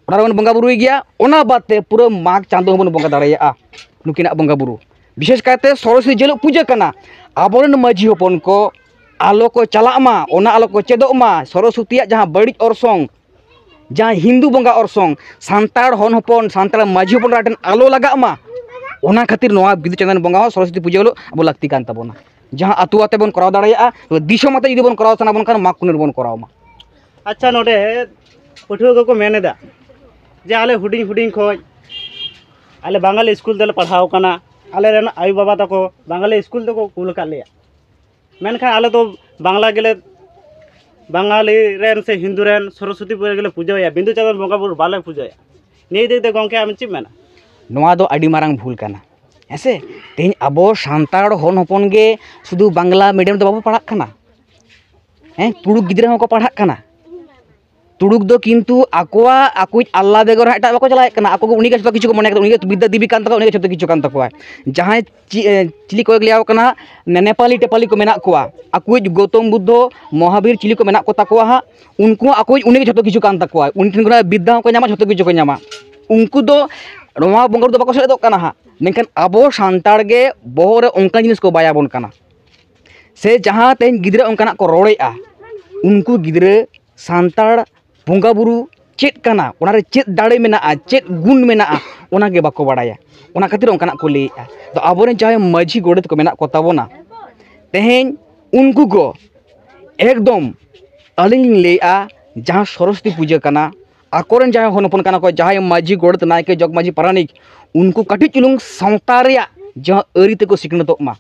ᱚᱱᱟ ᱨᱮᱵᱚᱱ ᱵᱚᱸᱜᱟ ᱵᱩᱨᱩᱭ ᱜᱮᱭᱟ᱾ ᱚᱱᱟ ᱵᱟᱫ ᱛᱮ ᱯᱩᱨᱟᱹ ᱢᱟᱜᱽ ᱪᱟᱸᱫᱚ ᱦᱚᱸᱵᱚᱱ ᱵᱚᱸᱜᱟ ᱫᱟᱲᱮᱭᱟᱜᱼᱟ ᱱᱩᱠᱤᱱᱟᱜ ᱵᱚᱸᱜᱟ ᱵᱩᱨᱩ᱾ ᱵᱤᱥᱮᱥ ᱠᱟᱭᱛᱮ ᱥᱚᱨᱚᱥᱚᱛᱤ ᱡᱮ ᱦᱤᱞᱳᱜ ᱯᱩᱡᱟᱹ ᱠᱟᱱᱟ, ᱟᱵᱚᱨᱮᱱ ᱢᱟᱹᱡᱷᱤ ᱦᱚᱯᱚᱱ ᱠᱚ ᱟᱞᱚ ᱠᱚ ᱪᱟᱞᱟᱜ ᱢᱟ, ᱚᱱᱟ ᱟᱞᱚ ᱠᱚ ᱪᱮᱫᱚᱜ ᱢᱟ᱾ ᱥᱚᱨᱚᱥᱚᱛᱤᱭᱟᱜ ᱡᱟᱦᱟᱸ ᱵᱟᱹᱲᱤᱡ ᱚᱨᱥᱚᱝ, ᱡᱟᱦᱟᱸ ᱦᱤᱱᱫᱩ ᱵᱚᱸᱜᱟ ᱚᱨᱥᱚᱝ, ᱥᱟᱱᱛᱟᱲ ᱦᱚᱱ ᱦᱚᱯᱚᱱ, ᱥᱟᱱᱛᱟᱲ ᱢᱟᱹᱡᱷᱤ ᱦᱚᱯᱚᱱ ᱴᱷᱮᱱ ᱟᱞᱚ ᱞᱟᱜᱟᱜ ᱢᱟ, ᱚᱱᱟ ᱠᱷᱟᱹᱛᱤᱨ ᱱᱚᱣᱟ ᱵᱤᱫᱩ ᱪᱟᱸᱫᱟᱱ ᱵᱚᱸᱜᱟ ᱦᱚᱸ ᱥᱚᱨᱚᱥᱚᱛᱤ ᱯᱩᱡᱟᱹ ᱦᱤᱞᱳᱜ ᱟᱵᱚ ᱞᱟᱹᱠᱛᱤ ᱠᱟᱱ ᱛᱟᱵᱚᱱᱟ᱾ ᱡᱟᱦᱟᱸ ᱟᱹᱛᱩ ᱟᱛᱮ ᱵᱚᱱ ᱠᱚᱨᱟᱣ ᱫᱟᱲᱮᱭᱟᱜᱼᱟ, ᱫᱤᱥᱚᱢ ᱟᱛᱮ ᱡᱩᱫᱤ ᱵᱚᱱ ᱠᱚᱨᱟᱣ ᱥᱟᱱᱟ ᱵᱚᱱ ᱠᱷᱟᱱ ᱢᱟᱜᱽ ᱠᱩᱱᱟᱹᱢᱤ ᱨᱮᱵᱚᱱ ᱠᱚᱨᱟᱣ ᱢᱟ᱾ ᱟᱪᱪᱷᱟ, ᱱᱚᱰᱮ ᱯᱟᱹᱴᱷᱩᱣᱟᱹ ᱠᱚᱠᱚ ᱢᱮᱱ ᱮᱫᱟ ᱡᱮ ᱟᱞᱮ ᱦᱩᱰᱤᱧ ᱦᱩᱰᱤᱧ ᱠᱷᱚᱱ ᱟᱞᱮ ᱵᱟᱝᱜᱟᱞᱤ ᱥᱠᱩᱞ ᱛᱮᱞᱮ ᱯᱟᱲᱦᱟᱣ ᱠᱟᱱᱟ, ᱟᱞᱮᱨᱮᱱ ᱟᱭᱳᱼᱵᱟᱵᱟ ᱛᱟᱠᱚ ᱵᱟᱝᱜᱟᱞᱤ ᱥᱠᱩᱞ ᱛᱮᱠᱚ ᱠᱩᱞ ᱟᱠᱟᱫ ᱞᱮᱭᱟ, ᱢᱮᱱᱠᱷᱟᱱ ᱟᱞᱮ ᱫᱚ ᱵᱟᱝᱞᱟ ᱜᱮᱞᱮ, ᱵᱟᱝᱜᱟᱞᱤ ᱨᱮᱱ ᱥᱮ ᱦᱤᱱᱫᱩ ᱨᱮᱱ ᱥᱚᱨᱚᱥᱚᱛᱤ ᱯᱩᱡᱟᱹ ᱜᱮᱞᱮ ᱯᱩᱡᱟᱹᱭᱟ, ᱵᱤᱸᱫᱩ ᱪᱟᱸᱫᱟᱱ ᱵᱚᱸᱜᱟ ᱵᱩᱨᱩ ᱵᱟᱞᱮ ᱯᱩᱡᱟᱹᱭᱟ᱾ ᱱᱤᱭᱟᱹ ᱤᱫᱤ ᱠᱟᱛᱮ ᱜᱚᱢᱠᱮ ᱟᱢ ᱪᱮᱫ ᱮᱢ ᱢᱮᱱᱟ? ᱱᱚᱣᱟ ᱫᱚ ᱟᱹᱰᱤ ᱢᱟᱨᱟᱝ ᱵᱷᱩᱞ ᱠᱟᱱᱟ, ᱦᱮᱸ ᱥᱮ? ᱛᱮᱦᱮᱧ ᱟᱵᱚ ᱥᱟᱱᱛᱟᱲ ᱦᱚᱱ ᱦᱚᱯᱚᱱ ᱜᱮ ᱥᱩᱫᱷᱩ ᱵᱟᱝᱞᱟ ᱢᱤᱰᱤᱭᱟᱢ ᱫᱚ ᱵᱟᱵᱚ ᱯᱟᱲᱦᱟᱜ ᱠᱟᱱᱟ, ᱦᱮᱸ, ᱛᱩᱲᱩᱠ ᱜᱤᱫᱽᱨᱟᱹ ᱦᱚᱸᱠᱚ ᱯᱟᱲᱦᱟᱜ ᱠᱟᱱᱟ᱾ ᱛᱩᱲᱩᱠ ᱫᱚ ᱠᱤᱱᱛᱩ ᱟᱠᱚᱣᱟᱜ, ᱟᱠᱚᱭᱤᱡ ᱟᱞᱞᱟ ᱵᱮᱜᱚᱨ ᱦᱟᱸᱜ ᱮᱴᱟᱜ ᱵᱟᱠᱚ ᱪᱟᱞᱟᱜ ᱠᱟᱱᱟ᱾ ᱟᱠᱚ ᱜᱮ ᱩᱱᱤ ᱜᱮ ᱡᱷᱚᱛᱚ ᱠᱤᱪᱷᱩ ᱠᱚ ᱢᱚᱱᱮ ᱠᱟᱫᱟ, ᱩᱱᱤ ᱜᱮ ᱵᱤᱫᱽᱫᱟ ᱫᱮᱵᱤ ᱠᱟᱱ ᱛᱟᱠᱚᱣᱟ, ᱩᱱᱤ ᱜᱮ ᱡᱷᱚᱛᱚ ᱠᱤᱪᱷᱩ ᱠᱟᱱ ᱛᱟᱠᱚᱣᱟ᱾ ᱡᱟᱦᱟᱸᱭ ᱪᱤ-, ᱮ, ᱪᱤᱞᱤ ᱠᱚ ᱞᱟᱹᱭᱟᱠᱚ ᱠᱟᱱᱟ, ᱱᱮ-, ᱱᱮᱯᱟᱞᱤ ᱴᱮᱯᱟᱞᱤ ᱠᱚ ᱢᱮᱱᱟᱜ ᱠᱚᱣᱟ, ᱟᱠᱚᱭᱤᱡ ᱜᱳᱛᱚᱢ ᱵᱩᱫᱽᱫᱷᱚ, ᱢᱚᱦᱟᱵᱤᱨ ᱪᱤᱞᱤ ᱠᱚ ᱢᱮᱱᱟᱜ ᱠᱚ ᱛᱟᱠᱚᱣᱟ ᱦᱟᱸᱜ, ᱩᱱᱠᱩ ᱦᱚᱸ ᱟᱠᱚᱭᱤᱡ ᱩᱱᱤ ᱜᱮ ᱡᱷᱚᱛᱚ ᱠᱤᱪᱷᱩ ᱠᱟᱱ ᱛᱟᱠᱚᱣᱟ᱾ ᱩᱱᱤ ᱴᱷᱮᱱ ᱠᱷᱚᱱᱟᱜ ᱵᱤᱫᱽᱫᱟ ᱦᱚᱸᱠᱚ ᱧᱟᱢᱟ, ᱡᱷᱚᱛᱚ ᱠᱤᱪᱷᱩ ᱠᱚ ᱧᱟᱢᱟ᱾ ᱩᱱᱠᱩ ᱫᱚ ᱱᱚᱣᱟ ᱵᱚᱸᱜᱟ ᱵᱩᱨᱩ ᱫᱚ ᱵᱟᱠᱚ ᱥᱮᱞᱮᱫᱚᱜ ᱠᱟᱱᱟ ᱦᱟᱸᱜ, ᱢᱮᱱᱠᱷᱟᱱ ᱟᱵᱚ ᱥᱟᱱᱛᱟᱲ ᱜᱮ ᱵᱚᱦᱚᱜ ᱨᱮ ᱚᱱᱠᱟᱱ ᱡᱤᱱᱤᱥ ᱠᱚ ᱵᱟᱭ ᱟᱵᱚᱱ ᱠᱟᱱᱟ᱾ ᱥᱮ ᱡᱟᱦᱟᱸ ᱛᱮᱦᱮᱧ ᱜᱤᱫᱽᱨᱟᱹ ᱚᱱᱠᱟᱱᱟᱜ ᱠᱚ ᱨᱚᱲᱮᱫᱼᱟ, ᱩᱱᱠᱩ ᱜᱤᱫᱽᱨᱟᱹ ᱥᱟᱱᱛᱟᱲ ᱵᱚᱸᱜᱟ ᱵᱩᱨᱩ ᱪᱮᱫ ᱠᱟᱱᱟ, ᱚᱱᱟᱨᱮ ᱪᱮᱫ ᱫᱟᱲᱮ ᱢᱮᱱᱟᱜᱼᱟ, ᱪᱮᱫ ᱜᱩᱱ ᱢᱮᱱᱟᱜᱼᱟ, ᱚᱱᱟ ᱜᱮ ᱵᱟᱠᱚ ᱵᱟᱲᱟᱭᱟ᱾ ᱚᱱᱟ ᱠᱷᱟᱹᱛᱤᱨ ᱚᱱᱠᱟᱱᱟᱜ ᱠᱚ ᱞᱟᱹᱭᱮᱫᱼᱟ᱾ ᱛᱚ ᱟᱵᱚᱨᱮᱱ ᱡᱟᱦᱟᱸᱭ ᱢᱟᱹᱡᱷᱤ ᱜᱚᱰᱮᱛ ᱠᱚ ᱢᱮᱱᱟᱜ ᱠᱚ ᱛᱟᱵᱚᱱᱟ, ᱛᱮᱦᱮᱧ ᱩᱱᱠᱩ ᱠᱚ ᱮᱠᱫᱚᱢ, ᱟᱹᱞᱤᱧ ᱞᱤᱧ ᱞᱟᱹᱭᱮᱫᱼᱟ, ᱡᱟᱦᱟᱸ ᱥᱚᱨᱚᱥᱚᱛᱤ ᱯᱩᱡᱟᱹ ᱠᱟᱱᱟ, ᱟᱠᱚᱨᱮᱱ ᱡᱟᱦᱟᱸᱭ ᱦᱚᱱ ᱦᱚᱯᱚᱱ ᱠᱟᱱᱟ ᱠᱚ, ᱡᱟᱦᱟᱸᱭ ᱢᱟᱹᱡᱷᱤ, ᱜᱚᱰᱮᱛ, ᱱᱟᱭᱠᱮ, ᱡᱚᱜᱽ ᱢᱟᱹᱡᱷᱤ, ᱯᱟᱨᱟᱱᱤᱠ, ᱩᱱᱠᱩ ᱠᱟᱹᱴᱤᱡ ᱪᱩᱞᱩᱝ ᱥᱟᱶᱛᱟ ᱨᱮᱭᱟᱜ ᱡᱟᱦᱟᱸ ᱟᱹᱨᱤ ᱛᱮᱠᱚ ᱥᱤᱠᱷᱱᱟᱹᱛᱚᱜ ᱢᱟ,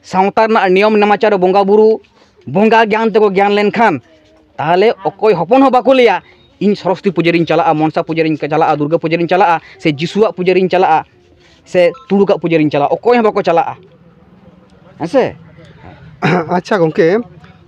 ᱥᱟᱶᱛᱟ ᱨᱮᱱᱟᱜ ᱱᱤᱭᱚᱢ ᱱᱮᱢᱟᱪᱟᱨ, ᱵᱚᱸᱜᱟ ᱵᱩᱨᱩ, ᱵᱚᱸᱜᱟ ᱜᱮᱭᱟᱱ ᱛᱮᱠᱚ ᱜᱮᱭᱟᱱ ᱞᱮᱱᱠᱷᱟᱱ, ᱛᱟᱦᱚᱞᱮ ᱚᱠᱚᱭ ᱦᱚᱯᱚᱱ ᱦᱚᱸ ᱵᱟᱠᱚ ᱞᱟᱹᱭᱟ, "ᱤᱧ ᱥᱚᱨᱚᱥᱚᱛᱤ ᱯᱩᱡᱟᱹ ᱨᱤᱧ ᱪᱟᱞᱟᱜᱼᱟ, ᱢᱚᱱᱥᱟ ᱯᱩᱡᱟᱹ ᱨᱤᱧ ᱪᱟᱞᱟᱜᱼᱟ, ᱫᱩᱨᱜᱟᱹ ᱯᱩᱡᱟᱹ ᱨᱤᱧ ᱪᱟᱞᱟᱜᱼᱟ, ᱥᱮ ᱡᱤᱥᱩᱣᱟᱜ ᱯᱩᱡᱟᱹ ᱨᱤᱧ ᱪᱟᱞᱟᱜᱼᱟ, ᱥᱮ ᱛᱩᱲᱩᱠᱟᱜ ᱯᱩᱡᱟᱹ ᱨᱤᱧ ᱪᱟᱞᱟᱜᱼᱟ", ᱚᱠᱚᱭ ᱦᱚᱸ ᱵᱟᱠᱚ ᱪᱟᱞᱟᱜᱼᱟ᱾ ᱦᱮᱸ ᱥᱮ? ᱟᱪᱪᱷᱟ ᱜᱚᱢᱠᱮ,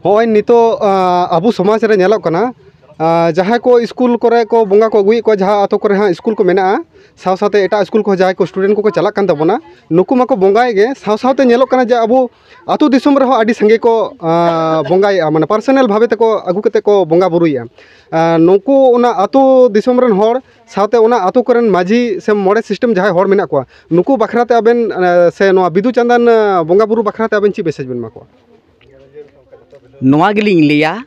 ᱦᱚᱸᱜᱼᱚᱭ ᱱᱤᱛᱚᱜ, ᱟᱸ, ᱟᱵᱚ ᱥᱚᱢᱟᱡᱽ ᱨᱮ ᱧᱮᱞᱚᱜ ᱠᱟᱱᱟ, ᱟᱸ, ᱡᱟᱦᱟᱸᱭ ᱠᱚ ᱥᱠᱩᱞ ᱠᱚᱨᱮ ᱠᱚ ᱵᱚᱸᱜᱟ ᱠᱚ ᱟᱹᱜᱩᱭᱮᱫ ᱠᱚᱣᱟ, ᱡᱟᱦᱟᱸ ᱟᱛᱳ ᱠᱚᱨᱮ ᱦᱟᱸᱜ ᱥᱠᱩᱞ ᱠᱚ ᱢᱮᱱᱟᱜᱼᱟ, ᱥᱟᱶ ᱥᱟᱶᱛᱮ ᱮᱴᱟᱜ ᱥᱠᱩᱞ ᱠᱚᱦᱚᱸ ᱡᱟᱦᱟᱸᱭ ᱠᱚ ᱥᱴᱩᱰᱮᱱᱴ ᱠᱚᱠᱚ ᱪᱟᱞᱟᱜ ᱠᱟᱱ ᱛᱟᱵᱚᱱᱟ, ᱱᱩᱠᱩ ᱢᱟᱠᱚ ᱵᱚᱸᱜᱟᱭᱮᱫ ᱜᱮ, ᱥᱟᱶ ᱥᱟᱶᱛᱮ ᱧᱮᱞᱚᱜ ᱠᱟᱱᱟ ᱡᱮ ᱟᱵᱚ ᱟᱹᱛᱩ ᱫᱤᱥᱚᱢ ᱨᱮᱦᱚᱸ ᱟᱹᱰᱤ ᱥᱟᱸᱜᱮ ᱠᱚ, ᱟᱸ, ᱵᱚᱸᱜᱟᱭᱮᱫᱼᱟ, ᱢᱟᱱᱮ ᱯᱟᱨᱥᱚᱱᱟᱞ ᱵᱷᱟᱵᱮ ᱛᱮᱠᱚ ᱟᱹᱜᱩ ᱠᱟᱛᱮ ᱠᱚ ᱵᱚᱸᱜᱟ ᱵᱩᱨᱩᱭᱮᱫᱼᱟ᱾ ᱟᱸ, ᱱᱩᱠᱩ ᱚᱱᱟ ᱟᱹᱛᱩ ᱫᱤᱥᱚᱢ ᱨᱮᱱ ᱦᱚᱲ ᱥᱟᱶᱛᱮ ᱚᱱᱟ ᱟᱹᱛᱩ ᱠᱚᱨᱮᱱ ᱢᱟᱹᱡᱷᱤ ᱥᱮ ᱢᱚᱬᱮ ᱥᱤᱥᱴᱮᱢ ᱡᱟᱦᱟᱸᱭ ᱦᱚᱲ ᱢᱮᱱᱟᱜ ᱠᱚᱣᱟ, ᱱᱩᱠᱩ ᱵᱟᱠᱷᱨᱟ ᱛᱮ ᱟᱵᱮᱱ, ᱟᱸ, ᱥᱮ ᱱᱚᱣᱟ ᱵᱤᱫᱩ ᱪᱟᱸᱫᱟᱱ, ᱟᱸ, ᱵᱚᱸᱜᱟ ᱵᱩᱨᱩ ᱵᱟᱠᱷᱨᱟ ᱛᱮ ᱟᱵᱮᱱ ᱪᱮᱫ ᱢᱮᱥᱮᱡᱽ ᱵᱮᱱ ᱮᱢᱟ ᱠᱚᱣᱟ? ᱱᱚᱣᱟ ᱜᱮᱞᱤᱧ ᱞᱟᱹᱭᱟ,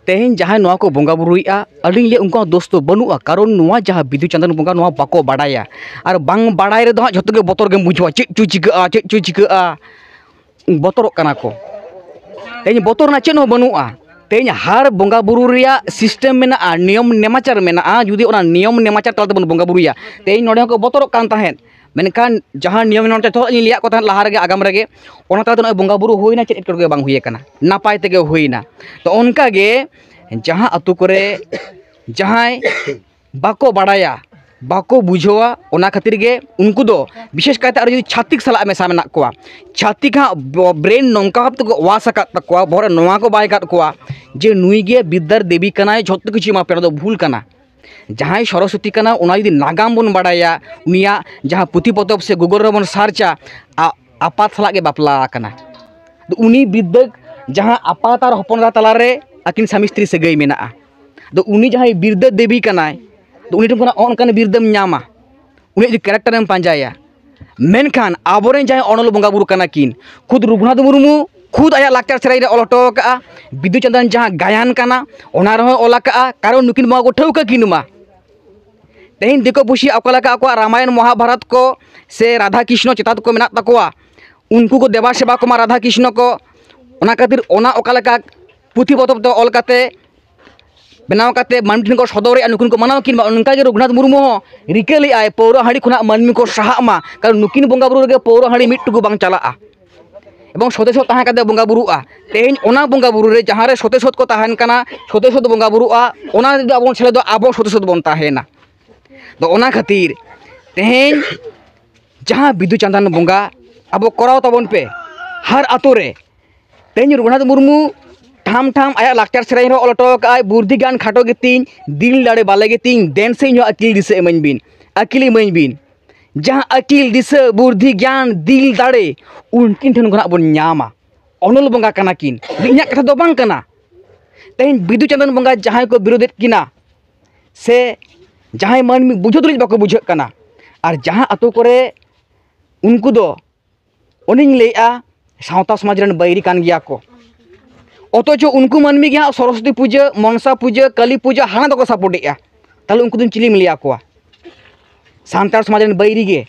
ᱛᱮᱦᱮᱧ ᱡᱟᱦᱟᱸᱭ ᱱᱚᱣᱟ ᱠᱚ ᱵᱚᱸᱜᱟ ᱵᱩᱨᱩᱭᱮᱫᱼᱟ, ᱟᱹᱞᱤᱧ ᱞᱟᱹᱭᱟ ᱩᱱᱠᱩᱣᱟᱜ ᱫᱳᱥ ᱫᱚ ᱵᱟᱹᱱᱩᱜᱼᱟ, ᱠᱟᱨᱚᱱ ᱱᱚᱣᱟ ᱡᱟᱦᱟᱸ ᱵᱤᱫᱩ ᱪᱟᱸᱫᱟᱱ ᱵᱚᱸᱜᱟ, ᱱᱚᱣᱟ ᱵᱟᱠᱚ ᱵᱟᱰᱟᱭᱟ᱾ ᱟᱨ ᱵᱟᱝ ᱵᱟᱲᱟᱭ ᱨᱮᱫᱚ ᱦᱟᱸᱜ ᱡᱷᱚᱛᱚ ᱜᱮ ᱵᱚᱛᱚᱨ ᱜᱮᱢ ᱵᱩᱡᱷᱟᱹᱣᱟ, ᱪᱮᱫ ᱪᱚ ᱪᱤᱠᱟᱹᱜᱼᱟ, ᱪᱮᱫ ᱪᱚ ᱪᱤᱠᱟᱹᱜᱼᱟ, ᱵᱚᱛᱚᱨᱚᱜ ᱠᱟᱱᱟ ᱠᱚ᱾ ᱛᱮᱦᱮᱧ ᱵᱚᱛᱚᱨ ᱨᱮᱱᱟᱜ ᱪᱮᱫ ᱦᱚᱸ ᱵᱟᱹᱱᱩᱜᱼᱟ᱾ ᱛᱮᱦᱮᱧ ᱦᱟᱨ ᱵᱚᱸᱜᱟ ᱵᱩᱨᱩ ᱨᱮᱭᱟᱜ ᱥᱤᱥᱴᱮᱢ ᱢᱮᱱᱟᱜᱼᱟ, ᱱᱤᱭᱚᱢ ᱱᱮᱢᱟᱪᱟᱨ ᱢᱮᱱᱟᱜᱼᱟ᱾ ᱡᱩᱫᱤ ᱚᱱᱟ ᱱᱤᱭᱚᱢ ᱱᱮᱢᱟᱪᱟᱨ ᱛᱟᱞᱟ ᱛᱮᱵᱚᱱ ᱵᱚᱸᱜᱟ ᱵᱩᱨᱩᱭᱟ, ᱛᱮᱦᱮᱧ ᱱᱚᱰᱮ ᱦᱚᱸᱠᱚ ᱵᱚᱛᱚᱨᱚᱜ ᱠᱟᱱ ᱛᱟᱦᱮᱸᱫ, ᱢᱮᱱᱠᱷᱟᱱ ᱡᱟᱦᱟᱸ ᱱᱤᱭᱚᱢ ᱱᱮᱢᱟᱪᱟᱨ ᱛᱚ ᱞᱤᱧ ᱞᱟᱹᱭᱟᱫ ᱠᱚ ᱛᱟᱦᱮᱸᱫ ᱞᱟᱦᱟ ᱨᱮᱜᱮ, ᱟᱜᱟᱢ ᱨᱮᱜᱮ, ᱚᱱᱟ ᱛᱟᱞᱟ ᱛᱮ ᱱᱚᱜᱼᱚᱭ ᱵᱚᱸᱜᱟ ᱵᱩᱨᱩ ᱦᱩᱭᱱᱟ, ᱪᱮᱫ ᱮᱴᱠᱮᱴᱚᱬᱮ ᱵᱟᱝ ᱦᱩᱭ ᱟᱠᱟᱱᱟ, ᱱᱟᱯᱟᱭ ᱛᱮᱜᱮ ᱦᱩᱭᱱᱟ᱾ ᱛᱚ ᱚᱱᱠᱟ ᱜᱮ ᱡᱟᱦᱟᱸ ᱟᱹᱛᱩ ᱠᱚᱨᱮ ᱡᱟᱦᱟᱸᱭ ᱵᱟᱠᱚ ᱵᱟᱲᱟᱭᱟ, ᱵᱟᱠᱚ ᱵᱩᱡᱷᱟᱹᱣᱟ, ᱚᱱᱟ ᱠᱷᱟᱹᱛᱤᱨ ᱜᱮ ᱩᱱᱠᱩ ᱫᱚ ᱵᱤᱥᱮᱥ ᱠᱟᱭᱛᱮ ᱟᱨᱚ ᱡᱩᱫᱤ ᱪᱷᱟᱹᱛᱤᱠ ᱥᱟᱞᱟᱜ ᱢᱮᱥᱟ ᱢᱮᱱᱟᱜ ᱠᱚᱣᱟ, ᱪᱷᱟᱹᱛᱤᱠ ᱦᱟᱸᱜ ᱵᱨᱮᱱ ᱱᱚᱝᱠᱟ ᱵᱷᱟᱵ ᱛᱮᱠᱚ ᱣᱟᱥ ᱟᱠᱟᱫ ᱛᱟᱠᱚᱣᱟ, ᱵᱚᱦᱚᱜ ᱨᱮ ᱱᱚᱣᱟ ᱠᱚ ᱵᱟᱭ ᱟᱠᱟᱫ ᱠᱚᱣᱟ ᱡᱮ ᱱᱩᱭ ᱜᱮ ᱵᱤᱫᱽᱫᱟᱨ ᱫᱮᱵᱤ ᱠᱟᱱᱟᱭ, ᱡᱷᱚᱛᱚ ᱠᱤᱪᱷᱩ ᱮᱢᱟ ᱯᱮ, ᱚᱱᱟ ᱫᱚ ᱵᱷᱩᱞ ᱠᱟᱱᱟ᱾ ᱡᱟᱦᱟᱸᱭ ᱥᱚᱨᱚᱥᱚᱛᱤ ᱠᱟᱱᱟ, ᱚᱱᱟ ᱡᱩᱫᱤ ᱱᱟᱜᱟᱢ ᱵᱚᱱ ᱵᱟᱲᱟᱭᱟ, ᱩᱱᱤᱭᱟᱜ ᱡᱟᱦᱟᱸ ᱯᱩᱛᱷᱤ ᱯᱚᱛᱚᱵ ᱥᱮ ᱜᱩᱜᱚᱞ ᱨᱮᱵᱚᱱ ᱥᱟᱨᱪᱟ, ᱟ-, ᱟᱯᱟᱛ ᱥᱟᱞᱟᱜ ᱜᱮ ᱵᱟᱯᱞᱟ ᱟᱠᱟᱱᱟ᱾ ᱟᱫᱚ ᱩᱱᱤ ᱵᱤᱨᱫᱟᱹ ᱡᱟᱦᱟᱸ ᱟᱯᱟᱛ ᱟᱨ ᱦᱚᱯᱚᱱ ᱮᱨᱟ ᱛᱟᱞᱟᱨᱮ ᱟᱹᱠᱤᱱ ᱥᱟᱢᱤ ᱥᱛᱨᱤ ᱥᱟᱹᱜᱟᱹᱭ ᱢᱮᱱᱟᱜᱼᱟ, ᱟᱫᱚ ᱩᱱᱤ ᱡᱟᱦᱟᱸᱭ ᱵᱤᱨᱫᱟᱹ ᱫᱮᱵᱤ ᱠᱟᱱᱟᱭ, ᱟᱫᱚ ᱩᱱᱤ ᱴᱷᱮᱱ ᱠᱷᱚᱱᱟᱜ ᱚᱱᱠᱟᱱ ᱵᱤᱨᱫᱟᱹᱢ ᱧᱟᱢᱟ, ᱩᱱᱤᱭᱟᱜ ᱡᱩᱫᱤ ᱠᱮᱨᱮᱠᱴᱟᱨᱮᱢ ᱯᱟᱸᱡᱟᱭᱟ᱾ ᱢᱮᱱᱠᱷᱟᱱ ᱟᱵᱚᱨᱮᱱ ᱡᱟᱦᱟᱸᱭ ᱚᱱᱚᱞ ᱵᱚᱸᱜᱟ ᱵᱩᱨᱩ ᱠᱟᱱᱟ ᱠᱤᱱ, ᱠᱷᱩᱫ ᱨᱚᱜᱷᱩᱱᱟᱛᱷ ᱢᱩᱨᱢᱩ ᱠᱷᱩᱫ ᱟᱭᱟᱜ ᱞᱟᱠᱪᱟᱨ ᱥᱮᱨᱮᱧ ᱨᱮ ᱚᱞ ᱦᱚᱴᱚ ᱟᱠᱟᱫᱼᱟ, ᱵᱤᱫᱩ ᱪᱟᱸᱫᱟᱱ ᱡᱟᱦᱟᱸ ᱜᱟᱭᱟᱱ ᱠᱟᱱᱟ, ᱚᱱᱟ ᱨᱮᱦᱚᱸ ᱚᱞ ᱟᱠᱟᱫᱼᱟ, ᱠᱟᱨᱚᱱ ᱱᱩᱠᱤᱱ ᱵᱚᱸᱜᱟ ᱠᱚ ᱴᱷᱟᱹᱣᱠᱟᱹ ᱠᱤᱱ ᱢᱟ᱾ ᱛᱮᱦᱮᱧ ᱫᱤᱠᱩ ᱯᱩᱥᱤ ᱚᱠᱟ ᱞᱮᱠᱟ ᱟᱠᱚᱣᱟᱜ ᱨᱟᱢᱟᱭᱚᱱ ᱢᱚᱦᱟᱵᱷᱟᱨᱚᱛ ᱠᱚ ᱥᱮ ᱨᱟᱫᱷᱟ ᱠᱨᱤᱥᱱᱚ ᱪᱮᱛᱟᱱ ᱠᱚ ᱢᱮᱱᱟᱜ ᱛᱟᱠᱚᱣᱟ, ᱩᱱᱠᱩ ᱠᱚ ᱫᱮᱵᱟ ᱥᱮᱵᱟ ᱠᱚᱢᱟ ᱨᱟᱫᱷᱟ ᱠᱨᱤᱥᱱᱚ ᱠᱚ᱾ ᱚᱱᱟ ᱠᱷᱟᱹᱛᱤᱨ ᱚᱱᱟ ᱚᱠᱟ ᱞᱮᱠᱟ ᱯᱩᱛᱷᱤ ᱯᱚᱛᱚᱵ ᱛᱮ ᱚᱞ ᱠᱟᱛᱮ ᱵᱮᱱᱟᱣ ᱠᱟᱛᱮ ᱢᱟᱹᱱᱢᱤ ᱴᱷᱮᱱ ᱠᱚ ᱥᱚᱫᱚᱨᱮᱜᱼᱟ, ᱱᱩᱠᱤᱱ ᱠᱚ ᱢᱟᱱᱟᱣ ᱠᱤᱱ ᱢᱟ᱾ ᱚᱱᱠᱟ ᱜᱮ ᱨᱚᱜᱷᱩᱱᱟᱛᱷ ᱢᱩᱨᱢᱩ ᱦᱚᱸ ᱨᱤᱠᱟᱹ ᱞᱮᱜᱼᱟᱭ ᱯᱟᱹᱣᱨᱟᱹ ᱦᱟᱺᱰᱤ ᱠᱷᱚᱱᱟᱜ ᱢᱟᱹᱱᱢᱤ ᱠᱚ ᱥᱟᱦᱟᱜ ᱢᱟ, ᱠᱟᱨᱚᱱ ᱱᱩᱠᱤᱱ ᱵᱚᱸᱜᱟ ᱵᱩᱨᱩ ᱨᱮᱜᱮ ᱯᱟᱹᱣᱨᱟᱹ ᱦᱟᱺᱰᱤ ᱢᱤᱫ ᱴᱩᱠᱩ ᱵᱟᱝ ᱪᱟᱞᱟᱜᱼᱟ᱾ ᱮᱵᱚᱝ ᱥᱚᱛᱮ ᱥᱚᱛ ᱛᱟᱦᱮᱸ ᱠᱟᱛᱮ ᱵᱚᱸᱜᱟ ᱵᱩᱨᱩᱜᱼᱟ᱾ ᱛᱮᱦᱮᱧ ᱚᱱᱟ ᱵᱚᱸᱜᱟ ᱵᱩᱨᱩ ᱨᱮ ᱡᱟᱦᱟᱸ ᱨᱮ ᱥᱚᱛᱮ ᱥᱚᱛ ᱠᱚ ᱛᱟᱦᱮᱱ ᱠᱟᱱᱟ, ᱥᱚᱛᱮ ᱥᱚᱛ ᱵᱚᱸᱜᱟ ᱵᱩᱨᱩᱜᱼᱟ, ᱚᱱᱟ ᱨᱮᱫᱚ ᱟᱵᱚ ᱵᱚᱱ ᱥᱮᱞᱮᱫᱚᱜ, ᱟᱵᱚ ᱥᱚᱛᱮ ᱥᱚᱛ ᱵᱚᱱ ᱛᱟᱦᱮᱱᱟ᱾ ᱛᱚ ᱚᱱᱟ ᱠᱷᱟᱹᱛᱤᱨ ᱛᱮᱦᱮᱧ ᱡᱟᱦᱟᱸ ᱵᱤᱫᱩ ᱪᱟᱸᱫᱟᱱ ᱵᱚᱸᱜᱟ ᱟᱵᱚ ᱠᱚᱨᱟᱣ ᱛᱟᱵᱚᱱ ᱯᱮ ᱦᱟᱨ ᱟᱛᱳ ᱨᱮ᱾ ᱛᱮᱦᱮᱧ ᱨᱚᱜᱷᱩᱱᱟᱛᱷ ᱢᱩᱨᱢᱩ ᱴᱷᱟᱢ ᱴᱷᱟᱢ ᱟᱭᱟᱜ ᱞᱟᱠᱪᱟᱨ ᱥᱮᱨᱮᱧ ᱨᱮᱦᱚᱸ ᱚᱞ ᱦᱚᱴᱚ ᱟᱠᱟᱫ ᱟᱭ, "ᱵᱩᱨᱫᱷᱤ ᱜᱟᱱ ᱠᱷᱟᱴᱚ ᱜᱮᱛᱤᱧ, ᱫᱤᱞ ᱫᱟᱲᱮ ᱵᱟᱞᱮ ᱜᱮᱛᱤᱧ, ᱫᱮᱱ ᱥᱮ ᱤᱧ ᱦᱚᱸ ᱟᱹᱠᱤᱞ ᱫᱤᱥᱟᱹ ᱤᱢᱟᱹᱧ ᱵᱤᱱ, ᱟᱹᱠᱤᱞ ᱤᱢᱟᱹᱧ ᱵᱤᱱ᱾" ᱡᱟᱦᱟᱸ ᱟᱹᱠᱤᱞ, ᱫᱤᱥᱟᱹ, ᱵᱩᱨᱫᱷᱤ, ᱜᱮᱭᱟᱱ, ᱫᱤᱞ ᱫᱟᱲᱮ ᱩᱱᱠᱤᱱ ᱴᱷᱮᱱ ᱠᱷᱚᱱᱟᱜ ᱵᱚᱱ ᱧᱟᱢᱟ᱾ ᱚᱱᱚᱞ ᱵᱚᱸᱜᱟ ᱠᱟᱱᱟ ᱠᱤᱱ, ᱤᱧᱟᱹᱜ ᱠᱟᱛᱷᱟ ᱫᱚ ᱵᱟᱝ ᱠᱟᱱᱟ᱾ ᱛᱮᱦᱮᱧ ᱵᱤᱫᱩ ᱪᱟᱸᱫᱟᱱ ᱵᱚᱸᱜᱟ ᱡᱟᱦᱟᱸᱭ ᱠᱚ ᱵᱤᱨᱳᱫᱮᱫ ᱠᱤᱱᱟ, ᱥᱮ ᱡᱟᱦᱟᱸᱭ ᱢᱟᱹᱱᱢᱤ ᱵᱩᱡᱷᱟᱹᱣ ᱛᱩᱞᱩᱡ ᱵᱟᱠᱚ ᱵᱩᱡᱷᱟᱹᱜ ᱠᱟᱱᱟ, ᱟᱨ ᱡᱟᱦᱟᱸ ᱟᱛᱳ ᱠᱚᱨᱮ ᱩᱱᱠᱩ ᱫᱚ, ᱚᱱᱮᱧ ᱞᱟᱹᱭᱮᱫᱼᱟ, ᱥᱟᱶᱛᱟ ᱥᱚᱢᱟᱡᱽ ᱨᱮᱱ ᱵᱟᱹᱭᱨᱤ ᱠᱟᱱ ᱜᱮᱭᱟ ᱠᱚ, ᱚᱛᱷᱚᱪᱚ ᱩᱱᱠᱩ ᱢᱟᱹᱱᱢᱤ ᱜᱮ ᱦᱟᱸᱜ ᱥᱚᱨᱚᱥᱚᱛᱤ ᱯᱩᱡᱟᱹ, ᱢᱚᱱᱥᱟ ᱯᱩᱡᱟᱹ, ᱠᱟᱹᱞᱤ ᱯᱩᱡᱟᱹ ᱦᱟᱱᱟ ᱫᱚᱠᱚ ᱥᱟᱯᱳᱨᱴᱮᱜᱼᱟ᱾ ᱛᱟᱦᱚᱞᱮ ᱩᱱᱠᱩ ᱫᱚᱢ ᱪᱤᱞᱤᱢ ᱞᱟᱹᱭ ᱟᱠᱚᱣᱟ? ᱥᱟᱱᱛᱟᱲ ᱥᱚᱢᱟᱡᱽ ᱨᱮᱱ ᱵᱟᱹᱭᱨᱤ ᱜᱮ᱾